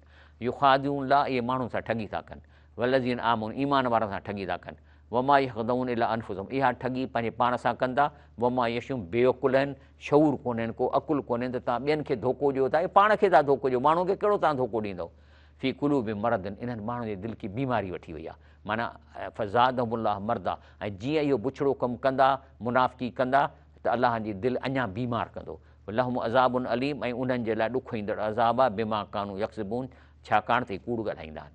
يخادعون الله اهي ماڻهن سان ٺڳي ٿا ڪن، والذين آمنوا ايمان وارن سان ٺڳي ٿا ڪن، وما يخدعون الا انفسهم اها ٺڳي پنهنجي پاڻ سان ڪن ٿا، وما يشعرون بيعقل آهن، شعور ڪونهن ڪو، عقل ڪونهن ته توهان ٻين کي ڌوڪو ڏيو ٿا يا پاڻ کي ٿا ڌوڪو ڏيو، ماڻهن کي ڪهڙو توهان ڌوڪو ڏيندؤ. في قلوبهم مرض انهن ماڻهن جي دل کي بيماري وٺي وئي آهي معنيٰ فزادهم الله مرضا ۽ جيئن اهو بڇڙو ڪم ڪندا، منافقي ڪندا، ته الله جي دل اڃا بيمار ڪندو. لهم عذاب اليم ۽ انهن جي لاء ڏکوئيندڙ عذاب آهي بما ڪانوا يڪذبون ڇاڪاڻ ته هي ڪوڙ ڳالهائيندا آهن.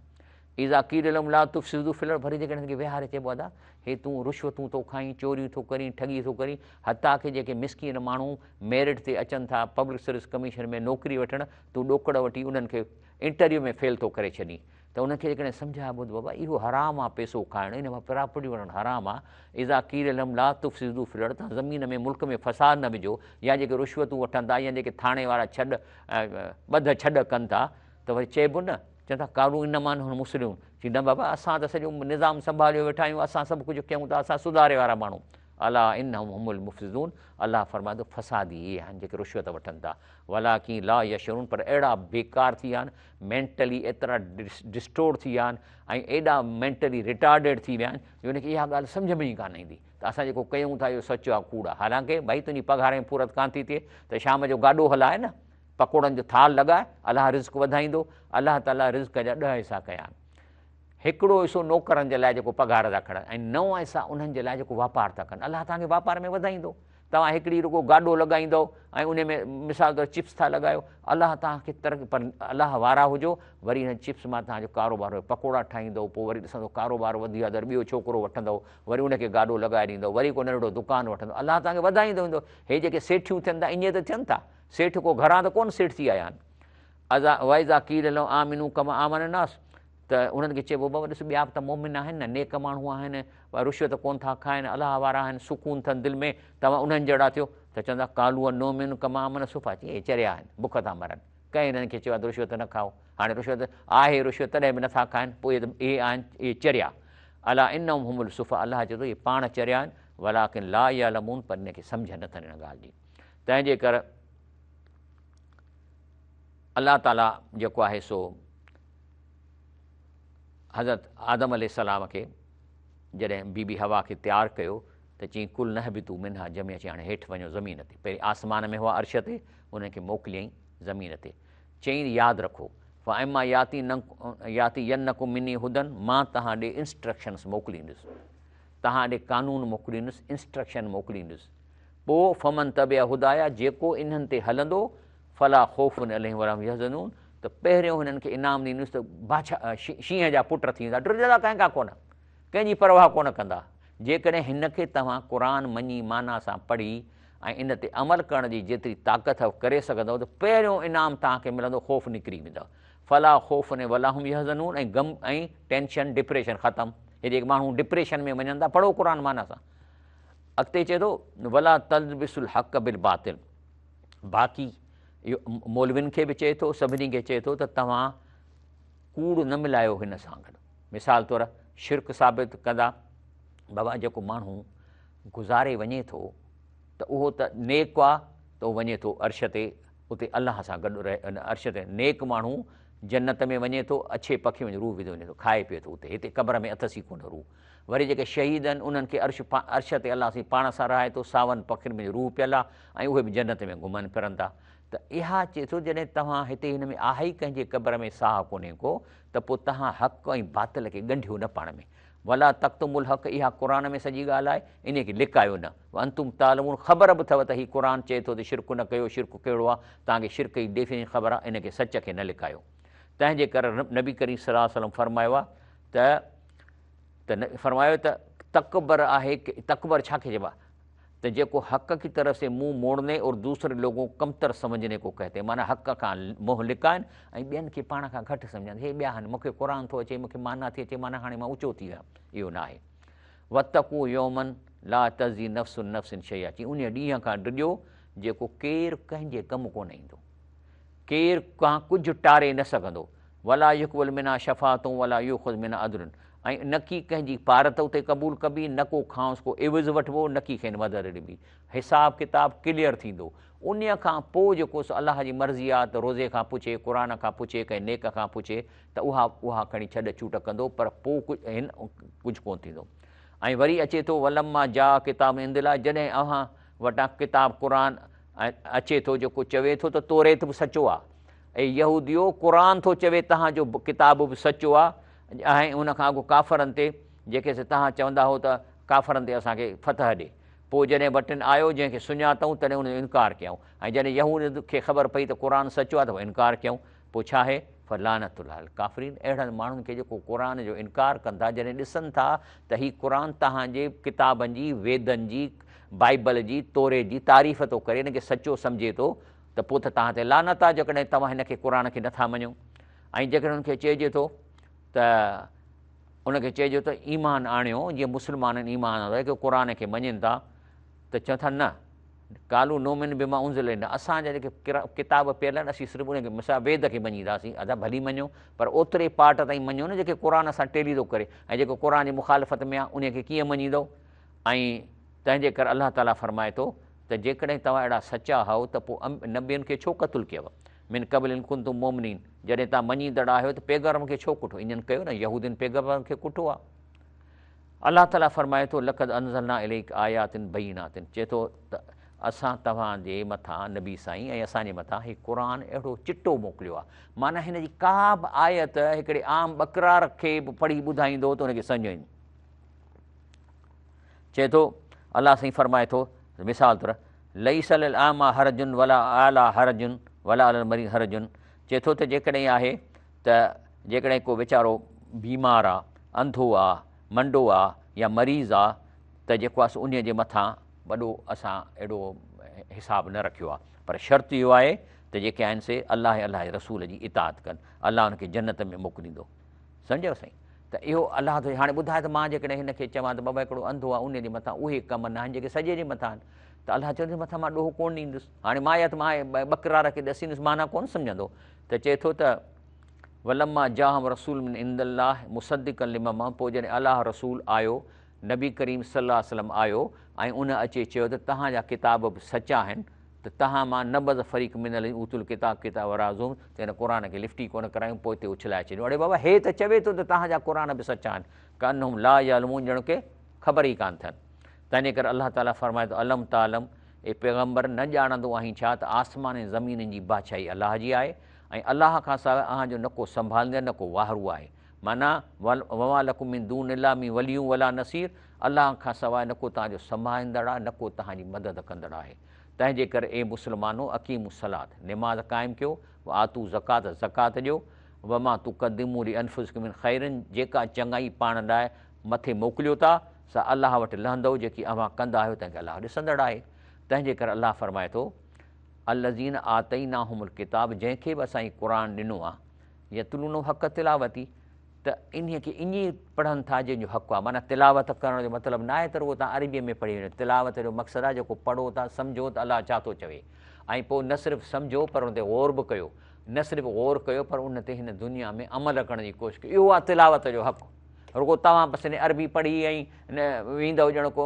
اذا قيل لهم لا تفسدوا في الارض وري جيڪڏهن هن کي ويهاري چئبو ادا هي تون رشوتون ٿو کائين چوريون ٿو ڪرين ٺڳي ٿو ڪرين حتيٰ ڪه جيڪي مسڪين ماڻهو ميرٽ تي اچن ٿا پبلڪ سروس ڪميشن ۾ نوڪري وٺڻ تون ڏوڪڙ وٺي انهن کي انٽرويو ۾ فيل ٿو ڪري ڇڏين ته انهن کي جيڪڏهن سمجهائبو ته بابا اهو حرام آ پئسو کائڻ ان مان پراپرٽي وٺڻ حرام آ اذا قيل لهم لا تفسدوا في الارض تان زمين ۾ ملڪ ۾ فساد نه وجهو يا جيڪي رشوتون وٺن ٿا يا جيڪي ٿاڻي وارا ڇڏ ٻڌ ڇڏ ڪن ٿا ته وري چئبو نه چون ٿا قالوا انما نحن مصلحون چي نه بابا اسان ته سڄو نظام سنڀاليو ويٺا آهيون اسان سڀ ڪجهه ڪيون ٿا اسان سڌاري وارا ماڻهو الا انهم هم المفسدون الله فرمائي ٿو فسادي اهي آهن جيڪي رشوت وٺن ٿا ولڪن لا يشعرون پر اهڙا بيڪار ٿي ويا آهن مينٽلي ايترا ڊسٽورٽ ٿي ويا آهن ۽ ايڏا مينٽلي ريٽارڊيڊ ٿي ويا آهن جو ان کي اها ڳالهه سمجهه ۾ ئي ڪانه ايندي ته اسان جيڪو ڪيون ٿا اهو سچ آهي ڪوڙ آهي حالانڪه ڀائي تنهنجي پگهار ۾ پورت ڪانه ٿي ٿئي ته شام جو گاڏو هلاء نه پڪوڙن جو ٿالهه لڳاء، الله رزق وڌائيندو. الله تعاليٰ رزق جا ڏهه حصا ڪيا آهن. هڪڙو حصو نوڪرن جي لاء جيڪو پگهار ٿا کڻن ۽ نو حصا انهن جي لاء جيڪو واپار ٿا ڪن. الله توهان کي واپار ۾ وڌائيندو. توهان هڪڙي رڳو گاڏو لڳائيندؤ ۽ ان ۾ مثال طور چپس ٿا لڳايو، الله توهان کي ترقي پر الله وارا هجو وري انهن چپس مان توهان جو ڪاروبار هيو پڪوڙا ٺاهيندؤ پوء وري ڏسندؤ ڪاروبار وڌي ويو آهي ته وري ٻيو ڇوڪرو وٺندؤ وري ان کي گاڏو لڳائي ڏيندؤ وري ڪو ننڍڙو دڪان وٺندؤ الله توهان کي وڌائيندو ويندو. هي جيڪي سيٺيون ٿين ٿا ائين ته ٿين ٿا. سيٺ ڪو گهران ته ڪونه سيٺ ٿي آيا آهن. واذا قيل لهم آمنوا ڪما آمن الناس ته انهن کي چئبو بابا ڏس ٻيا به ته مؤمن آهن نه نيڪ ماڻهو آهن رشوت ڪونه ٿا کائن الله وارا آهن سڪون اٿن دل ۾ توهان انهن جهڙا ٿيو ته چوندا قالوا نؤمن ڪما آمن السفهاء چي اهي چريا آهن بک ٿا مرن ڪنهن هنن کي چيو آهي ته رشوت نه کائو هاڻي رشوت آهي رشوت تڏهن به نٿا کائن پوء اهي آهن اهي چريا الا انهم هم السفهاء الله چئي ٿو اهي پاڻ چريا آهن ولڪن لا يعلمون پر ان کي سمجهه نه اٿن ان ڳالهه جي تنهن جي ڪر الله تعاليٰ جيڪو آهي سو حضرت آدم عليه السلام کي جڏهن بي بي حوا کي تيار ڪيو ته چيائين قل اهبطوا منها جميعا چيائين هاڻي هيٺ وڃو زمين تي پهرين آسمان ۾ هئا عرش تي انهن کي موڪليائين زمين تي چيائين ياد رکو فاما ياتينڪم مني هدن مان توهان ڏي انسٽرڪشنس موڪليندس توهان ڏي قانون موڪليندس انسٽرڪشن موڪليندس پوء فمن تبع هدايا جيڪو انهن تي هلندو فلا خوف عليهم ولا هم يحزنون ته پهريون هنن کي انعام ڏيندس ته بادشاهه شينهن جا پٽ ٿي ويندا ڊڄندا ڪنهن کان ڪونه ڪنهن جي پرواهه ڪونه ڪندا جيڪڏهن هن کي توهان قرآن مڃي معنيٰ سان پڙهي ۽ ان تي عمل ڪرڻ جي جيتري طاقت ڪري سگهندؤ ته پهريون انعام توهان کي ملندو خوف نڪري ويندو فلا خوف ولا هم يحزنون ۽ غم ۽ ٽينشن ڊپريشن ختم هي جيڪي ماڻهو ڊپريشن ۾ وڃن ٿا پڙهو قرآن معنيٰ سان اڳتي چئي ٿو ولا تلبسوا الحق بالباطل باقي اهو مولوين کي به چئي ٿو سڀني کي چئي ٿو ته توهان ڪوڙ نه ملايو هن سان گڏ مثال طور شرڪ ثابت ڪندا بابا جيڪو ماڻهو گذاري وڃي ٿو ته اهو ته نيڪ آ ته اهو وڃي ٿو عرش تي اتي الله سان گڏ رهي عرش تي نيڪ ماڻهو جنت ۾ وڃي ٿو اڇي پکي وڃي روح وڌو وڃي ٿو کائي پيئي ٿو اتي هتي قبر ۾ اٿس ئي ڪونه روح وري جيڪي شهيد آهن انهن کي عرش عرش تي الله سائين پاڻ سان رهائي ٿو، ساون پکين ۾ روح پيل آهي ۽ اهي به جنت ۾ گهمن ڦرن ٿا ته اها چئي ٿو جڏهن توهان هتي هن ۾ آهي ئي ڪنهن جي قبر ۾ ساهه ڪونهي ڪو ته پوء توهان حق ۽ باطل کي ڳنڍيو نه پاڻ ۾ ولا تڪتموا الحق اها قرآن ۾ سڄي ڳالهه آهي انهي کي لڪايو نه وانتم تعلمون خبر به اٿو ته هي قرآن چئي ٿو ته شرڪ نه ڪيو شرڪ ڪهڙو آهي توهان کي شرڪ جي ڊيفينيشن خبر آهي ان کي سچ کي نه لڪايو تنهن جي ڪري نبي ڪريم صلي الله عليه وسلم فرمايو آهي ته ته فرمايو ته تڪبر آهي تڪبر ڇا کي چئبو آهي ته جيڪو حق کی طرف سي منهن موڙني اور دوسري لوگون کو ڪمتر سمجهني کو ڪهتي معنيٰ حق کان منهن لڪائن ۽ ٻين کي پاڻ کان گهٽ سمجهن هي ٻيا آهن مون کي قرآن ٿو اچي مون کي معنيٰ ٿي اچي معنيٰ هاڻي مان اوچو ٿي ويو اهو نه آهي واتقوا يوما لا تجزي نفس نفس شيئا چي انهيء ڏينهن کان ڊڄو جيڪو ڪير ڪنهن جي ڪم ڪونه ايندو ڪير ڪان ڪجهه ٽاري نه سگهندو ولا يقبل منها شفاعة ولا يؤخذ منها عدل ۽ نڪي ڪنهن جي پارت اتي قبول ڪبي، نه ڪو کانئس ڪو عوض وٺبو، نڪي کين مدد ڏبي. حساب ڪتاب ڪليئر ٿيندو. انهيء کان پوء جيڪو سو الله جي مرضي آ ته روزي کان پڇي، قرآن کان پڇي، ڪنهن نيڪ کان پڇي ته اها اها کڻي ڇڏ ڇوٽ ڪندو پر پوء هن ڪجهه ڪونه ٿيندو. ۽ وري اچي ٿو ولما جاء ڪتاب من عند الله جڏهن اوهان وٽان ڪتاب قرآن اچي ٿو جيڪو چوي ٿو ته توريت به سچو آ. اي يهوديو! قرآن ٿو چوي تهان جو ڪتاب به سچو آ ۽ ان کان اڳ ڪافرن تي جيڪي سي تهان چوندا هو ته ڪافرن تي اسان کي فتح ڏي. پوء جڏهن وٽن آيو جنهن کي سڃاتئون تڏهن ان جو انڪار ڪيائون ۽ جڏهن يهودين کي خبر پئي ته قرآن سچو آ ته پوء انڪار ڪيائون پوء ڇا آهي؟ فلعنة الله علي الڪافرين اهڙن ماڻهن کي جيڪو قرآن جو انڪار ڪن ٿا جڏهن ڏسن ٿا ته هي قرآن توهان جي ڪتابن جي، ويدن جي، بائيبل جي، توريت جي تعريف ٿو ڪري ان کي سچو سمجهي ٿو ته پوء ته توهان تي لعنت آهي جيڪڏهن توهان هن کي قرآن کي نٿا مڃو ۽ جيڪڏهن ان کي چئجي ٿو ته ان کي چئجي ٿو ايمان آڻيو جيئن مسلمانن ايمان آندو آهي قرآن کي مڃين ٿا ته چون ٿا نه قالو نومن بما انزل الينا اسان جا جيڪي ڪتاب پيل آهن اسين صرف ان کي مثال ويد کي مڃينداسين ادا ڀلي مڃو پر اوتري پارٽ تائين مڃو نه جيڪي قرآن سان ٽيلي ٿو ڪري ۽ جيڪو قرآن جي مخالفت ۾ آهي ان کي ڪيئن مڃيندو ۽ تنهن جي ڪري الله تعاليٰ فرمائي ٿو ته جيڪڏهن توهان اهڙا سچا هئو ته پوء نبين کي ڇو قتل ڪيو من قبل ان ڪنتم مؤمنين جڏهن توهان مڃيندڙ آهيو ته پيغمبرن کي ڇو ڪٺو انهن ڪيو نه يهودين پيغمبرن کي ڪٺو آهي الله تعاليٰ فرمائي ٿو لقد انزلنا اليڪ آيات بينات چئي ٿو ته اسان توهان جي مٿان نبي سائين ۽ اسان جي مٿان هي قرآن اهڙو چٽو موڪليو آهي معنيٰ هن جي ڪا به آيت هڪڙي عام ٻڪرار کي به پڙهي ٻڌائيندو ته ان کي سمجهه ايندي چئي ٿو الله سائين فرمائي ٿو مثال طور ليس للاعميٰ حرج ولا اعليٰ حرج ولا علي المريض حرج چئي ٿو ته جيڪڏهن آهي ته جيڪڏهن ڪو ويچارو بيمار آ، انڌو آ، منڊو آ يا مريض آ ته جيڪو آ سو انهيء جي مٿان وڏو اسان اهڙو حساب نه رکيو آ پر شرط اهو آهي ته جيڪي آهن سي الله ۽ الله جي رسول جي اطاعت ڪن الله ان کي جنت ۾ موڪليندو. سمجهيو سائين ته اهو الله ٿو هاڻي ٻڌائي ته مان جيڪڏهن هن کي چوان ته بابا هڪڙو انڌو آ انهيء جي مٿان اهي ڪم نه آهن جيڪي سڄي جي مٿان آهن ته الله چوندو مٿان مان ڏوهه ڪونه ڏيندس هاڻي مان يا ته مان ٻڪرار کي ڏسيندس معنيٰ ڪونه سمجهندو ته چئي ٿو ته ولما جاءهم رسول من عند الله مصدقا لما معهم پوء جڏهن الله رسول آيو، نبي ڪريم صلي الله عليه وسلم آيو ۽ ان اچي چيو ته توهان جا ڪتاب به سچا آهن ته توهان مان نبذ فريق من الذين اوتوا الڪتاب ڪتاب وراء ظهورهم ته هن قرآن کي لفٽي ڪونه ڪرايون پوئتي اڇلائي ڇڏيون اڙي بابا هي ته چوي ٿو ته توهان جا قرآن به سچا آهن ڪانهم لا يعلمون ڄڻ ڪي خبر ئي ڪانه اٿن تنهنجي ڪري الله تعاليٰ فرمائي ٿو الم تعلم اي پيغمبر! نه ڄاڻندو آهين ڇا ته آسمان ۽ زمينن جي بادشاهي الله جي آهي ۽ الله کان سواء اوهان جو نه ڪو سنڀاليندڙ نه ڪو واهرو آهي. معنيٰ، وما لڪم من دون الله من ولي ولا نصير الله کان سواء نه ڪو توهان جو سنڀاليندڙ آهي نه ڪو توهان جي مدد ڪندڙ آهي. تنهن جي ڪري اي مسلمانو! اقيموا الصلوة نماز قائم ڪيو، وآتوا الزڪوة زڪوات ڏيو، وما تقدموا لانفسڪم من خير جيڪا چڱائي پاڻ لاء مٿي موڪليو ٿا، سا الله وٽ لهندؤ، جيڪي اوهان ڪندا آهيو تنهن کي الله ڏسندڙ آهي. تنهن جي ڪري الله فرمائي ٿو، الذين آتيناهم الڪتاب جنهن کي به اسان هي قرآن ڏنو آهي، يتلونه حق تلاوته ته انهيء کي ائين ئي پڙهن ٿا جنهن جو حق آهي. معنيٰ تلاوت ڪرڻ جو مطلب نه آهي ته رڳو توهان عربيء ۾ پڙهي وڃو. تلاوت جو مقصد آهي جيڪو پڙهو ٿا سمجهو ته الله ڇا ٿو چوي ۽ پوء نه صرف سمجهو پر ان تي غور به ڪيو. نه صرف غور ڪيو پر ان تي هن دنيا ۾ عمل ڪرڻ جي ڪوشش ڪيو. اهو آهي تلاوت جو حق. رڳو توهان بس ان عربي پڙهي ۽ ويندؤ ڄڻ ڪو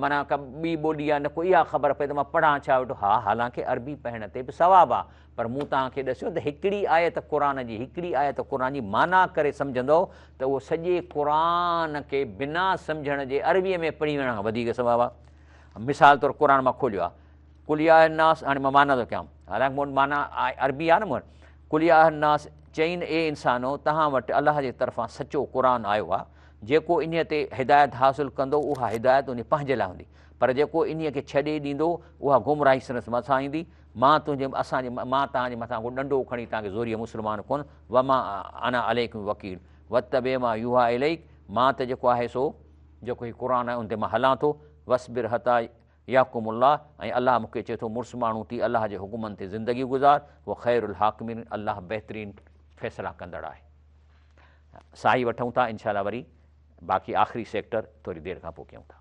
معنيٰ ڪا ٻي ٻولي آهي نه ڪو اها خبر پئي ته مان پڙهان ڇا ويٺو. ها حالانڪه عربي پڙهڻ تي به ثواب آهي پر مون توهان کي ڏسيو ته هڪڙي آيت قرآن جي هڪڙي آيت قرآن جي معنيٰ ڪري سمجهندؤ ته اهو سڄي قرآن کي بنا سمجهڻ جي عربيء ۾ پڙهي وڃڻ کان وڌيڪ ثواب آهي. مثال طور قرآن مان کوليو آهي قل يا ايها الناس هاڻي مان معنيٰ ٿو ڪيان حالانڪ مون وٽ معنيٰ عربي آهي نه مون وٽ قل يا ايها الناس چئين اي انسانو توهان وٽ الله جي طرفان سچو قرآن آيو آهي جيڪو انهيء تي هدايت حاصل ڪندو اها هدايت ان پنهنجي لاء هوندي پر جيڪو انهيء کي ڇڏي ڏيندو اها گمراهي سندس مٿان ايندي مان تنهنجي اسان جي مان توهان جي مٿان ڪو ڏنڊو کڻي توهان کي زوريء مسلمان ڪونه وما انا عليڪم بوڪيل واتبع ما يوحيٰ اليڪ مان ته جيڪو آهي سو جيڪو هي قرآن آهي ان تي مان هلان ٿو واصبر حتيٰ يحڪم الله ۽ الله مون کي چئي ٿو مڙس ماڻهو ٿي الله جي حڪمن تي زندگي گذار هو خير الحاڪمين الله بهترين فيصلا ڪندڙ آهي. ساهي وٺون ٿا انشاء الله وري باقي آخري سيڪٽر ٿوري دير کان پوء ڪيون ٿا.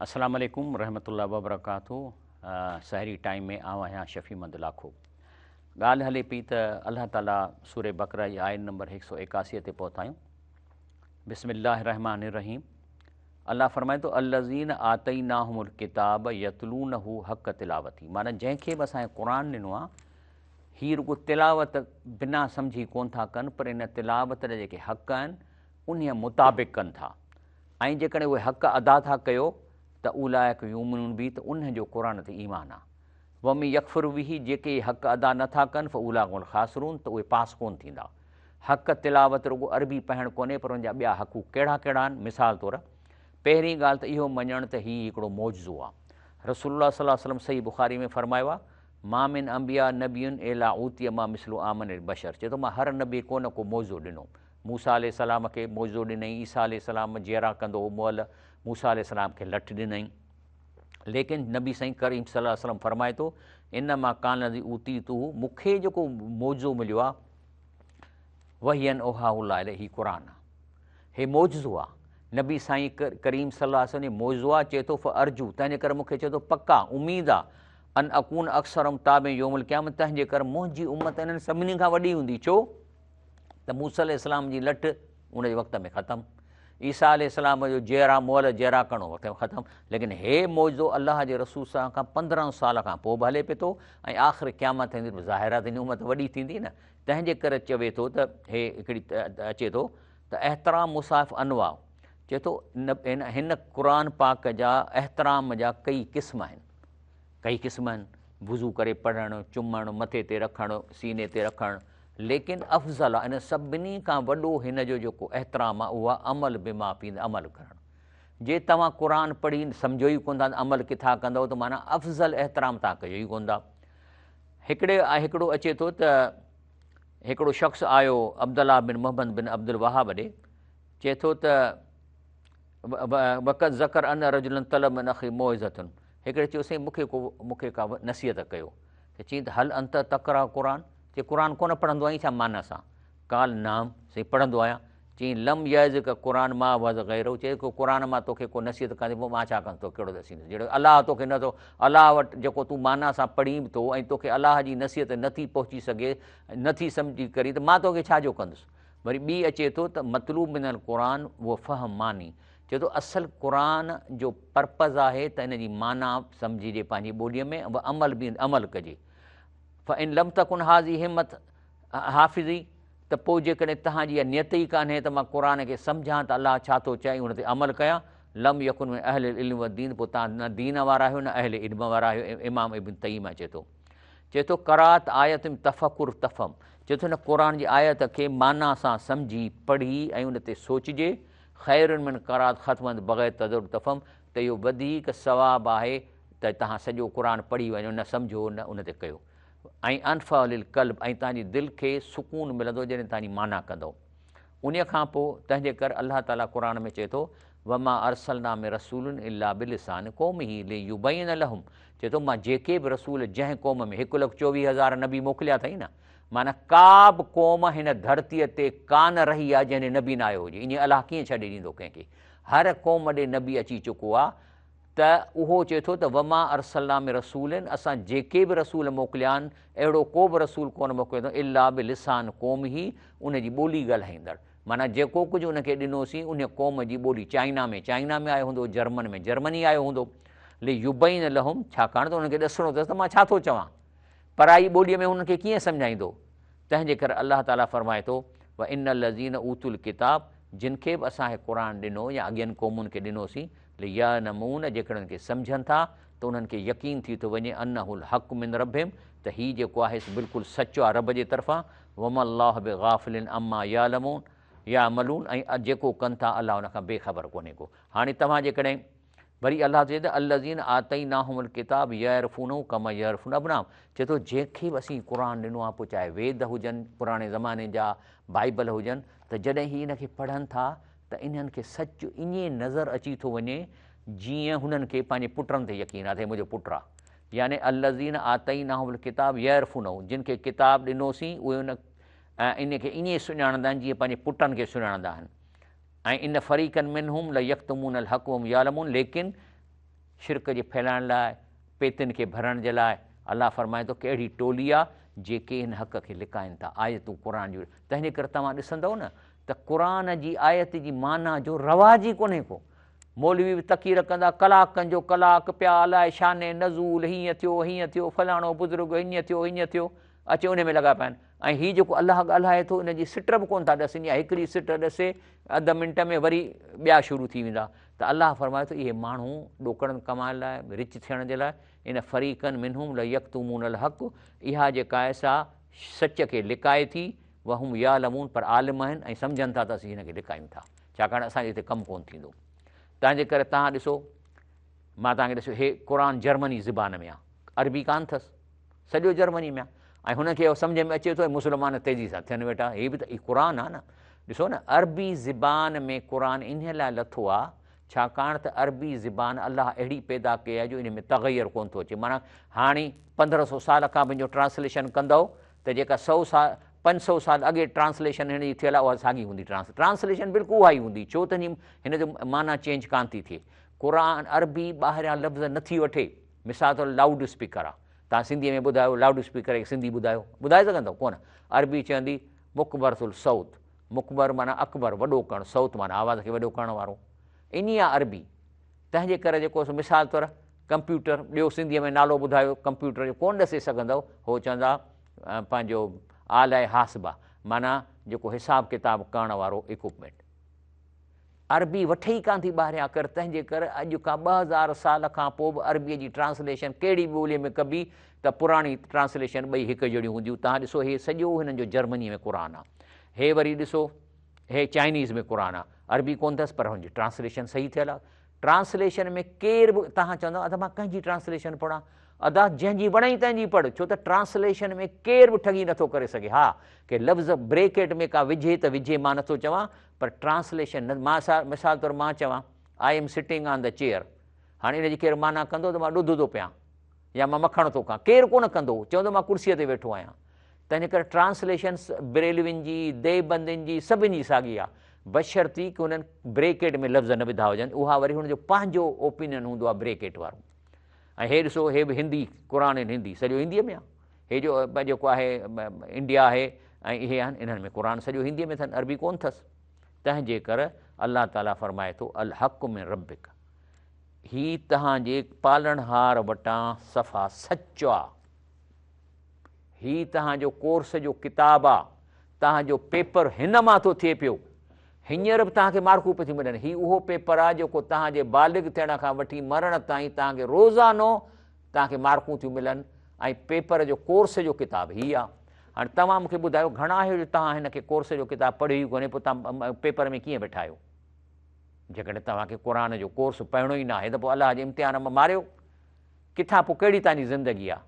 السلام عليڪم رحمة الله وبرڪاته سحري ٽائيم ۾ آئون آهيان شفيع محمد لاکو ڳالهه هلي پئي ته الله تعالي سورة بقره جي آيت نمبر 181 تي پهتا آهيون بسم الله الرحمن الرحيم الله فرمائي ٿو الذين آتيناهم الڪتاب يتلونه حق تلاوته معنيٰ جنهن کي به اسان قرآن ڏنو آهي هي رڳو تلاوت بنا سمجهي ڪون ٿا ڪن پر ان تلاوت جا جيڪي حق آهن انهي مطابق ڪن ٿا ۽ جيڪڏهن اهي حق ادا ٿا ڪيو ته اولئک يؤمنون به ته انهن جو قرآن تي ايمان آهي ومن يڪفر به جيڪي حق ادا نه ٿا ڪن فاولئک هم الخاسرون ته اهي پاس ڪون ٿيندا حق تلاوت رڳو عربي پڙهڻ ڪونهي پر ان جا ٻيا حقوق ڪهڙا ڪهڙا آهن؟ مثال طور پهرين ڳالهه ته اهو مڃڻ ته هي هڪڙو معجزو آهي. رسول الله صلي الله عليه وسلم صحيح بخاري ۾ فرمايو آهي، ما من انبياء نبي الا اوتي ما مثل آمن البشر، چئي ٿو مان هر نبي ڪو نه ڪو معجزو ڏنو، موسيٰ عليه السلام کي معجزو ڏنائين، عيسيٰ عليه السلام جيئرا ڪندو هو مئل، موسيٰ عليه السلام کي لٺ ڏنائين، ليڪن نبي سائين ڪريم صلي الله عليه وسلم فرمائي ٿو انما ڪان الذي اوتيته مون کي جيڪو معجزو مليو آهي وحيا اوحاه الله الي هي قرآن آهي هي معجزو آهي نبي سائين ڪريم صلي الله عليه وسلم جو معجزو آهي چئي ٿو فارجو تنهن جي ڪري مون کي چئي ٿو پڪ آهي اميد آهي ان اڪون اڪثرهم تابعا يوم القيامه تنهن جي ڪري منهنجي امت انهن سڀني کان وڏي هوندي ڇو ته موسيٰ عليه السلام جي لٺ ان جي وقت ۾ ختم، عيسيٰ عليه السلام جو جيئرا مئل جيئرا ڪرڻ وقت ۾ ختم، ليڪن هي معجزو الله جي رسول صلي الله عليه وسلم کان 15 سال کان پوء به هلي پئي ٿو ۽ آخر قيامت ٿيندي ته ظاهر آهي ته هن امت وڏي ٿيندي نه، تنهن جي ڪري چوي ٿو ته هي هڪڙي اچي ٿو ته احترام مصاحف انواع چئي ٿو هن قرآن پاڪ جا احترام جا ڪئي قسم آهن. ڪئي قسم آهن، وضو ڪري پڙهڻ، چمڻ، مٿي تي رکڻ، سيني تي رکڻ، ليڪن افضل آهي ان سڀني کان وڏو هن جو جيڪو احترام آهي اهو آهي عمل بما فيه عمل ڪرڻ. جي توهان قرآن پڙهي سمجهو ئي ڪونه ٿا ته عمل ڪٿان ڪندؤ ته معنيٰ افضل احترام توهان ڪيو ئي ڪونه ٿا. هڪڙي هڪڙو اچي ٿو ته هڪڙو شخص آيو عبدالله بن محمد بن عبدالوهاب ڏي چئي ٿو ته وقد ذڪر ان رجلا طلب من اخي موعظه هڪڙي چيو سائين مون کي ڪو مون کي ڪا نصيحت ڪيو ته چيائين ته هل انت تقرا قرآن چي قرآن ڪونه پڙهندو آهين ڇا معنيٰ سان قال نعم سائين پڙهندو آهيان چيائين لم يعظڪ قرآن ما وعظ غيره چي ڪو قرآن مان توکي ڪو نصيحت ڪندي پوء مان ڇا ڪندس توکي ڪهڙو ڏسيندس جهڙو الله توکي نه ٿو الله وٽ جيڪو تون معنيٰ سان پڙهين به ٿو ۽ توکي الله جي نصيحت نٿي پهچي سگهي نٿي سمجهي ڪري ته مان توکي ڇا جو ڪندس وري ٻي اچي ٿو ته مطلوب من القرآن و فهم معني چئي ٿو اصل قرآن جو پرپز آهي ته ان جي معنيٰ سمجهجي پنهنجي ٻوليء ۾ و عمل به عمل ڪجي فان لم تڪن هذه همت حافظي ته پوء جيڪڏهن توهان جي اها نيت ئي ڪانهي ته مان قرآن کي سمجهان ته الله ڇا ٿو چاهي ان تي عمل ڪيان لم يڪن من اهل العلم والدين پوء توهان نه دين وارا آهيو نه اهل علم وارا آهيو امام ابن تيميه چئي ٿو چئي ٿو قرات آيت تفڪر تفهم چئي ٿو هن قرآن جي آيت کي معنيٰ سان سمجهي پڙهي ۽ ان تي سوچجي خير من قرات ختما بغير تدبر تفهم ته اهو وڌيڪ ثواب آهي ته توهان سڄو قرآن پڙهي وڃو نه سمجهو نه ان تي ڪيو ۽ انفع للقلب ۽ توهان جي دل کي سڪون ملندو جڏهن توهان جي معنيٰ ڪندؤ انهي کان پوء تنهن جي ڪر الله تعالي قرآن ۾ چئي ٿو وما ارسلنا من رسول الا بلسان قومه ليبين لهم چئي ٿو مان جيڪي به رسول جنهن قوم ۾ هڪ لک چوويهه هزار نبي موڪليا اٿئي نه معنيٰ ڪا به قوم هن ڌرتيء تي ڪانه رهي آهي جنهن ڏي نبي نه آيو هجي. ائين الله ڪيئن ڇڏي ڏيندو ڪنهن کي؟ هر قوم ڏي نبي اچي چڪو آهي ته اهو چئي ٿو ته وما ارسلنا من رسول اسان جيڪي به رسول موڪليا آهن اهڙو ڪو به رسول ڪونه موڪليو اٿئون الا بلسان قومه ان جي ٻولي ڳالهائيندڙ معنيٰ جيڪو ڪجهه ان کي ڏنوسين ان قوم جي ٻولي چائنا ۾ چائنا ۾ آيو هوندو جرمن ۾ جرمني آيو هوندو ليبين لهم ڇاڪاڻ ته انهن کي ڏسڻو اٿس ته مان ڇا ٿو چوان پرائي ٻوليء ۾ هنن کي ڪيئن سمجهائيندو؟ تنهن جي ڪري الله تعاليٰ فرمائي ٿو، وان الذين اوتوا الڪتاب جن کي به اسان هي قرآن ڏنو يا اڳين قومن کي ڏنوسين، ليعلمون جيڪڏهن ان کي سمجهن ٿا ته انهن کي يقين ٿي ٿو وڃي انه الحق من ربهم ته هي جيڪو آهي سو بلڪل سچ آهي رب جي طرفان، وما الله بغافل عما يعلمون يعملون ۽ جيڪو ڪن ٿا الله ان کان بي خبر ڪونهي ڪو. هاڻي توهان جيڪڏهن. وري الله چئي ته الذين آتيناهم الڪتاب يعرفونه ڪما يعرفون ابناهم چئي ٿو جنهن کي به اسين قرآن ڏنو آهي پوء چاهي ويد هجن پراڻي زماني جا بائبل هجن ته جڏهن هي ان کي پڙهن ٿا ته انهن کي سچ ائين نظر اچي ٿو وڃي جيئن هنن کي پنهنجي پٽن تي يقين آهي ته هي منهنجو پٽ آهي يعني الذين آتيناهم الڪتاب يعرفونه جن کي ڪتاب ڏنوسين اهي ان ان کي ائين سڃاڻندا آهن جيئن پنهنجي پٽن کي سڃاڻندا آهن ۽ ان فريقا منهم ليڪتمون الحق وهم يعلمون ليڪن شرڪ جي ڦهلائڻ لاء، پيتين کي ڀرڻ جي لاء الله فرمائي ٿو ڪهڙي ٽولي آ جيڪي هن حق کي لڪائن ٿا آيتون قرآن جون تنهنجي ڪري توهان ڏسندؤ نه ته قرآن جي آيت جي معنيٰ جو رواج ئي ڪونهي ڪو مولوي به تقرير ڪندا ڪلاڪن جو ڪلاڪ پيا الائي شان نزول هيئن ٿيو هيئن ٿيو فلاڻو بزرگ هيئن ٿيو هيئن ٿيو اچي انهي ۾ لڳا پيا آهن ۽ هي جيڪو الله ڳالهائي ٿو ان جي سٽ به ڪونه ٿا ڏسن يا هڪڙي سٽ ڏسي اڌ منٽ ۾ وري ٻيا شروع ٿي ويندا ته الله فرمائي ٿو اهي ماڻهو ڏوڪڙن ڪمائڻ لاء رچ ٿيڻ جي لاء ان فريقن منهم ليڪتمون الحق اها جيڪا آهي سا سچ کي لڪائي ٿي وهم يعلمون پر عالم آهن ۽ سمجهن ٿا ته اسين هن کي لڪايون ٿا ڇاڪاڻ اسان جي هتي ڪم ڪونه ٿيندو تنهن جي ڪري توهان ڏسو مان توهان کي ڏسو هي قرآن جرمني زبان ۾ آهي عربي ڪانه اٿس. سڄو جرمني ۾ آ ۽ هن کي اهو سمجهه ۾ اچي ٿو ۽ مسلمان تيزي سان ٿين ويٺا. هي به ته هي قرآن آ نه. ڏسو نه عربي زبان ۾ قرآن انهي لاء لٿو آ ڇاڪاڻ ته عربي زبان الله اهڙي پيدا ڪئي آ جو انهي ۾ تغير ڪونه ٿو اچي. معنيٰ هاڻي 1500 سال کان به ان جو ٽرانسليشن ڪندؤ ته جيڪا سئو سال 500 سال اڳي ٽرانسليشن هن جي ٿيل آ اها ساڳي هوندي. ٽرانسليشن بلڪل اها ئي هوندي ڇو ته هن جو معنيٰ چينج ڪانه ٿي ٿئي. قرآن عربي ٻاهريان لفظ نه ٿي وٺي. مثال طور لائوڊ اسپيڪر آ، توهان سنڌيء ۾ ٻڌايو لائوڊ اسپيڪر کي سنڌي ٻڌايو، ٻڌائي سگهندؤ؟ ڪونه. عربي چوندي مڪبرة الصوت، مڪبر معنيٰ اڪبر، وڏو ڪرڻ، صوت معنيٰ آواز کي وڏو ڪرڻ وارو. انهي آ عربي. تنهن جي ڪري جيڪو سو مثال طور ڪمپيوٽر، ڏيو سنڌيء ۾ نالو ٻڌايو ڪمپيوٽر جو، ڪونه ڏسي سگهندؤ، هو چوندا پنهنجو آلئه حاسبه معنيٰ جيڪو حساب ڪتاب ڪرڻ وارو اڪوپمينٽ. عربي وٺي ئي ڪانه ٿي ٻاهريان اکر، تنهن جي ڪري اڄ کان 2000 سال کان پوء به عربيء جي ٽرانسليشن ڪهڙي به ٻوليء ۾ ڪبي ته پراڻي ٽرانسليشن ٻئي هڪ جهڙيون هونديون. توهان ڏسو هي سڄو هنن جو جرمنيء ۾ قرآن آ. هي وري ڏسو هي چائنيز ۾ قرآن آ. عربي ڪونه اٿس پر هن جي ٽرانسليشن صحيح ٿيل آ. ٽرانسليشن ۾ ڪير به توهان چوندؤ ادا مان ڪنهن جي ٽرانسليشن پڙهان؟ ادا جنهن جي وڻئي تنهن جي پڙهه ڇو ته ٽرانسليشن ۾ ڪير به ٺڳي نٿو ڪري سگهي. ها ڪي لفظ بريڪيٽ ۾ ڪا وجهي ته وجهي مان نٿو چوان پر ٽرانسليشن نه مان مثال طور مان چوان I am sitting on the chair هاڻي ان جي ڪير معنيٰ ڪندو ته مان ڏڌ ٿو پيان يا مان مکڻ ٿو کان ڪير ڪونه ڪندو چوندو مان ڪرسيء تي ويٺو آهيان تنهن ڪري ٽرانسليشن بريلوين جي ديوبندين جي سڀن جي ساڳي آهي بشرطيڪ هنن بريڪيٽ ۾ لفظ نه وڌا هجن اها وري هن جو پنهنجو اوپينين هوندو آهي بريڪيٽ وارو ۽ هي ڏسو هي به هندي قرآن هندي سڄو هنديء ۾ آهي هي جو جيڪو آهي انڊيا آهي ۽ اهي آهن انهن ۾ قرآن سڄو هنديء ۾ اٿن عربي ڪونه اٿس تنهن جي ڪر الله تعاليٰ فرمائي ٿو الحق من ربڪ هي تهان جي پالڻهار وٽان صفا سچ آ هي تهان جو ڪورس جو ڪتاب آ تهان جو پيپر هن مان ٿو ٿئي پيو هينئر به تهان کي مارڪون پيون ٿيون ملن هي اهو پيپر آ جيڪو تهان جي بالغ ٿيڻ کان وٺي مرڻ تائين تهان کي روزانو توهان کي مارڪون ٿيون ملن ۽ پيپر جو ڪورس جو ڪتاب هي آ. هاڻي توهان مون کي ٻڌايو گهڻا آهيو جو توهان هن کي ڪورس جو ڪتاب پڙهيو ئي ڪونهي پوء توهان پيپر ۾ ڪيئن ويٺا آهيو؟ جيڪڏهن توهان کي قرآن جو ڪورس پڙهڻو ئي ناهي ته پوء الله جي امتحان مان ماريو ڪٿان پوء ڪهڙي توهان جي زندگي آ؟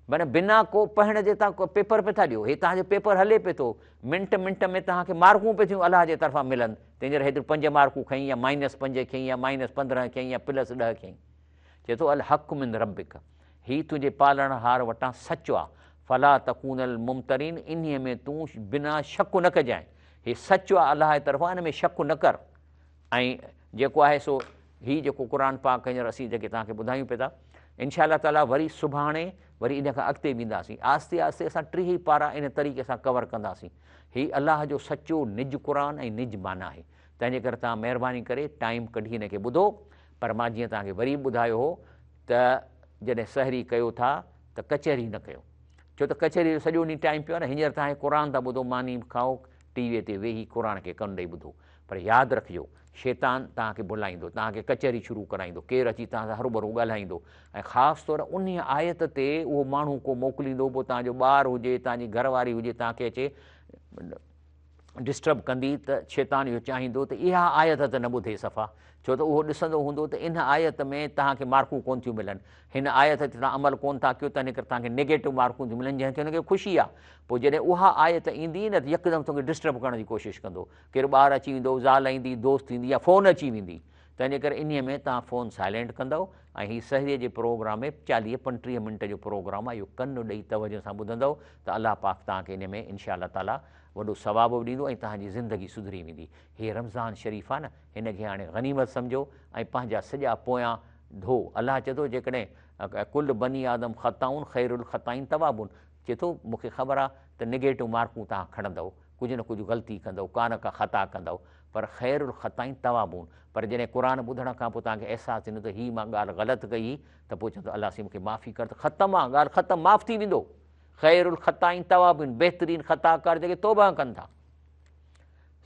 معنيٰ بنا ڪو پڙهڻ جي توهان پيپر پئي ٿا ڏيو هي توهان جو پيپر هلي پئي ٿو منٽ منٽ ۾ توهان کي مارڪون پئي ٿيون الله جي طرفان ملن تنهن جي لاء هيتريون 5 مارڪون کنئي يا مائنس 5 کنئي يا مائنس 15 کنئي يا پلس 10 کنئي چئي ٿو، الحق من ربک، هي تنهنجي پالڻهار وٽان سچ آ، فلا تڪون الممترين، انهيء ۾ تون بنا شڪ نه ڪجانء، هي سچ آ الله جي طرفان ان ۾ شڪ نه ڪر. ۽ جيڪو آهي سو هي جيڪو قرآن پاڪ هينئر اسين جيڪي توهان کي ٻڌايون پئي ٿا، انشاء الله تعاليٰ وري سڀاڻي وري ان کان اڳتي وينداسين، آهستي آهستي اسان 30 ئي پارا ان طريقي سان ڪور ڪنداسين. هي الله جو سچو نج قرآن ۽ نج معنيٰ آهي، تنهنجي ڪري توهان مهرباني ڪري ٽائيم ڪڍي هن کي ٻڌو. پر مان جيئن توهان کي وري به ٻڌايو هو ته جڏهن سحري ڪيو ٿا ته ڪچهري نه ڪيو ڇو ته ڪچهري جو سڄو ڏينهن ٽائيم پيو آهي نه هينئر توهان کي قرآن ٿا ٻڌو ماني به کائو ٽي وي تي ويهي قرآن کي ڪن ڏئي ٻڌو پر ياد رکجو شيطان توهان کي ڀلائيندو توهان کي ڪچهري شروع ڪرائيندو ڪير اچي توهان سان هروڀرو ڳالهائيندو ۽ خاص طور انهي آيت تي اهو ماڻهو ڪو موڪليندو پوء توهان جو ٻار هجي توهان جي گهر واري هجي توهان کي اچي ڊسٽرب ڪندي ته شيطان اهو چاهيندو ته اها آيت ته نه ٻڌي صفا ڇو ته اهو ڏسندو هوندو ته ان آيت ۾ توهان کي مارڪون ڪونه ٿيون ملن هن آيت تي توهان عمل ڪونه ٿا ڪيو تنهن ڪري توهان کي نيگيٽو مارڪون ٿيون ملن جنهن کي هن کي خوشي آهي پوء جڏهن اها آيت ايندي نه ته يڪدم توکي ڊسٽرب ڪرڻ جي ڪوشش ڪندو ڪير ٻار اچي ويندو زال ايندي دوست ايندي يا فون اچي ويندي تنهن جي ڪري انهي ۾ توهان فون سائلينٽ ڪندؤ ۽ هي سحريء جي پروگرام ۾ 40 35 منٽ جو پروگرام آهي اهو ڪن ڏئي توجه سان ٻڌندؤ ته الله پاڪ توهان کي انهي ۾ انشاء الله تعاليٰ وڏو ثواب به ڏيندو ۽ توهان جي زندگي سڌري ويندي. هي رمضان شريف آهي نه هن کي هاڻي غنيمت سمجهو ۽ پنهنجا سڄا پويان ڌو. الله چئي ٿو جيڪڏهن ڪل بني آدم خطائون خير الخطائين توابون چئي ٿو مون کي خبر آهي ته نگيٽو مارڪون توهان کڻندؤ ڪجهه نه ڪجهه غلطي ڪندؤ ڪا نه ڪا خطا ڪندؤ پر خير الخطائين توابون پر جڏهن قرآن ٻڌڻ کان پوء توهان کي احساس ٿيندو ته هي مان ڳالهه غلط ڪئي هئي ته پوء چوندو الله سائين مون کي معافي ڪر ته ختم آ ڳالهه ختم معاف ٿي ويندو. خير الخطائين توابين بهترين خطاڪار جيڪي توبه ڪن ٿا.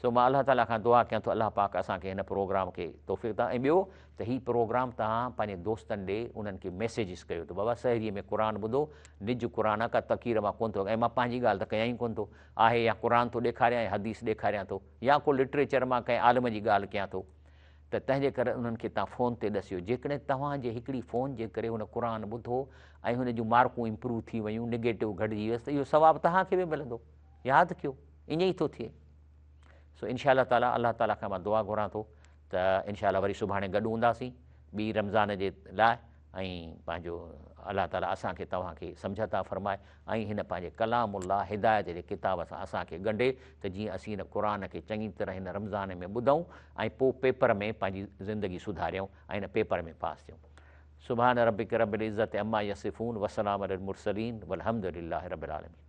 سو مان الله تعالي کان دعا ڪيان ٿو الله پاڪ اسان کي هن پروگرام کي توفيق عطا ۽ ٻيو ته هي پروگرام توهان پنهنجي دوستن ڏي انهن کي ميسيجز ڪيو ته بابا سحري ۾ قرآن ٻڌو نج قرآن آ ڪا تقرير مان ڪونه ٿو ۽ مان پنهنجي ڳالهه ته ڪيان ئي ڪونه ٿو آهي يا قرآن ٿو ڏيکاريان يا حديث ڏيکاريان ٿو يا ڪو لٽريچر مان ڪنهن عالم جي ڳالهه ڪيان ٿو. ته تنهن جي ڪري انهن کي توهان فون تي ڏسيو جيڪڏهن توهان جي هڪڙي فون جي ڪري هن قرآن ٻڌو ۽ هن جون مارڪون امپروو ٿي ويون نگيٽو گهٽجي ويس ته اهو ثواب توهان کي به ملندو ياد ڪيو ائين ئي ٿو ٿئي سو انشاء الله تعالي الله تعالي کان مان دعا گهران ٿو ته انشاء الله وري سڀاڻي گڏ هونداسين ٻي رمضان جي لاء ۽ پنهنجو الله تعالي اسان کي توهان کي سمجهه عطا فرمائي ۽ هن پنهنجي ڪلام الله هدايت جي ڪتاب سان اسان کي ڳنڍي ته جيئن اسين هن قرآن کي چڱي طرح هن رمضان ۾ ٻڌون ۽ پوء پيپر ۾ پنهنجي زندگي سڌاريون ۽ هن پيپر ۾ پاس ٿيون سبحان ربک رب العزت عما يصفون وسلام علي المرسلين والحمد لله رب العالمين.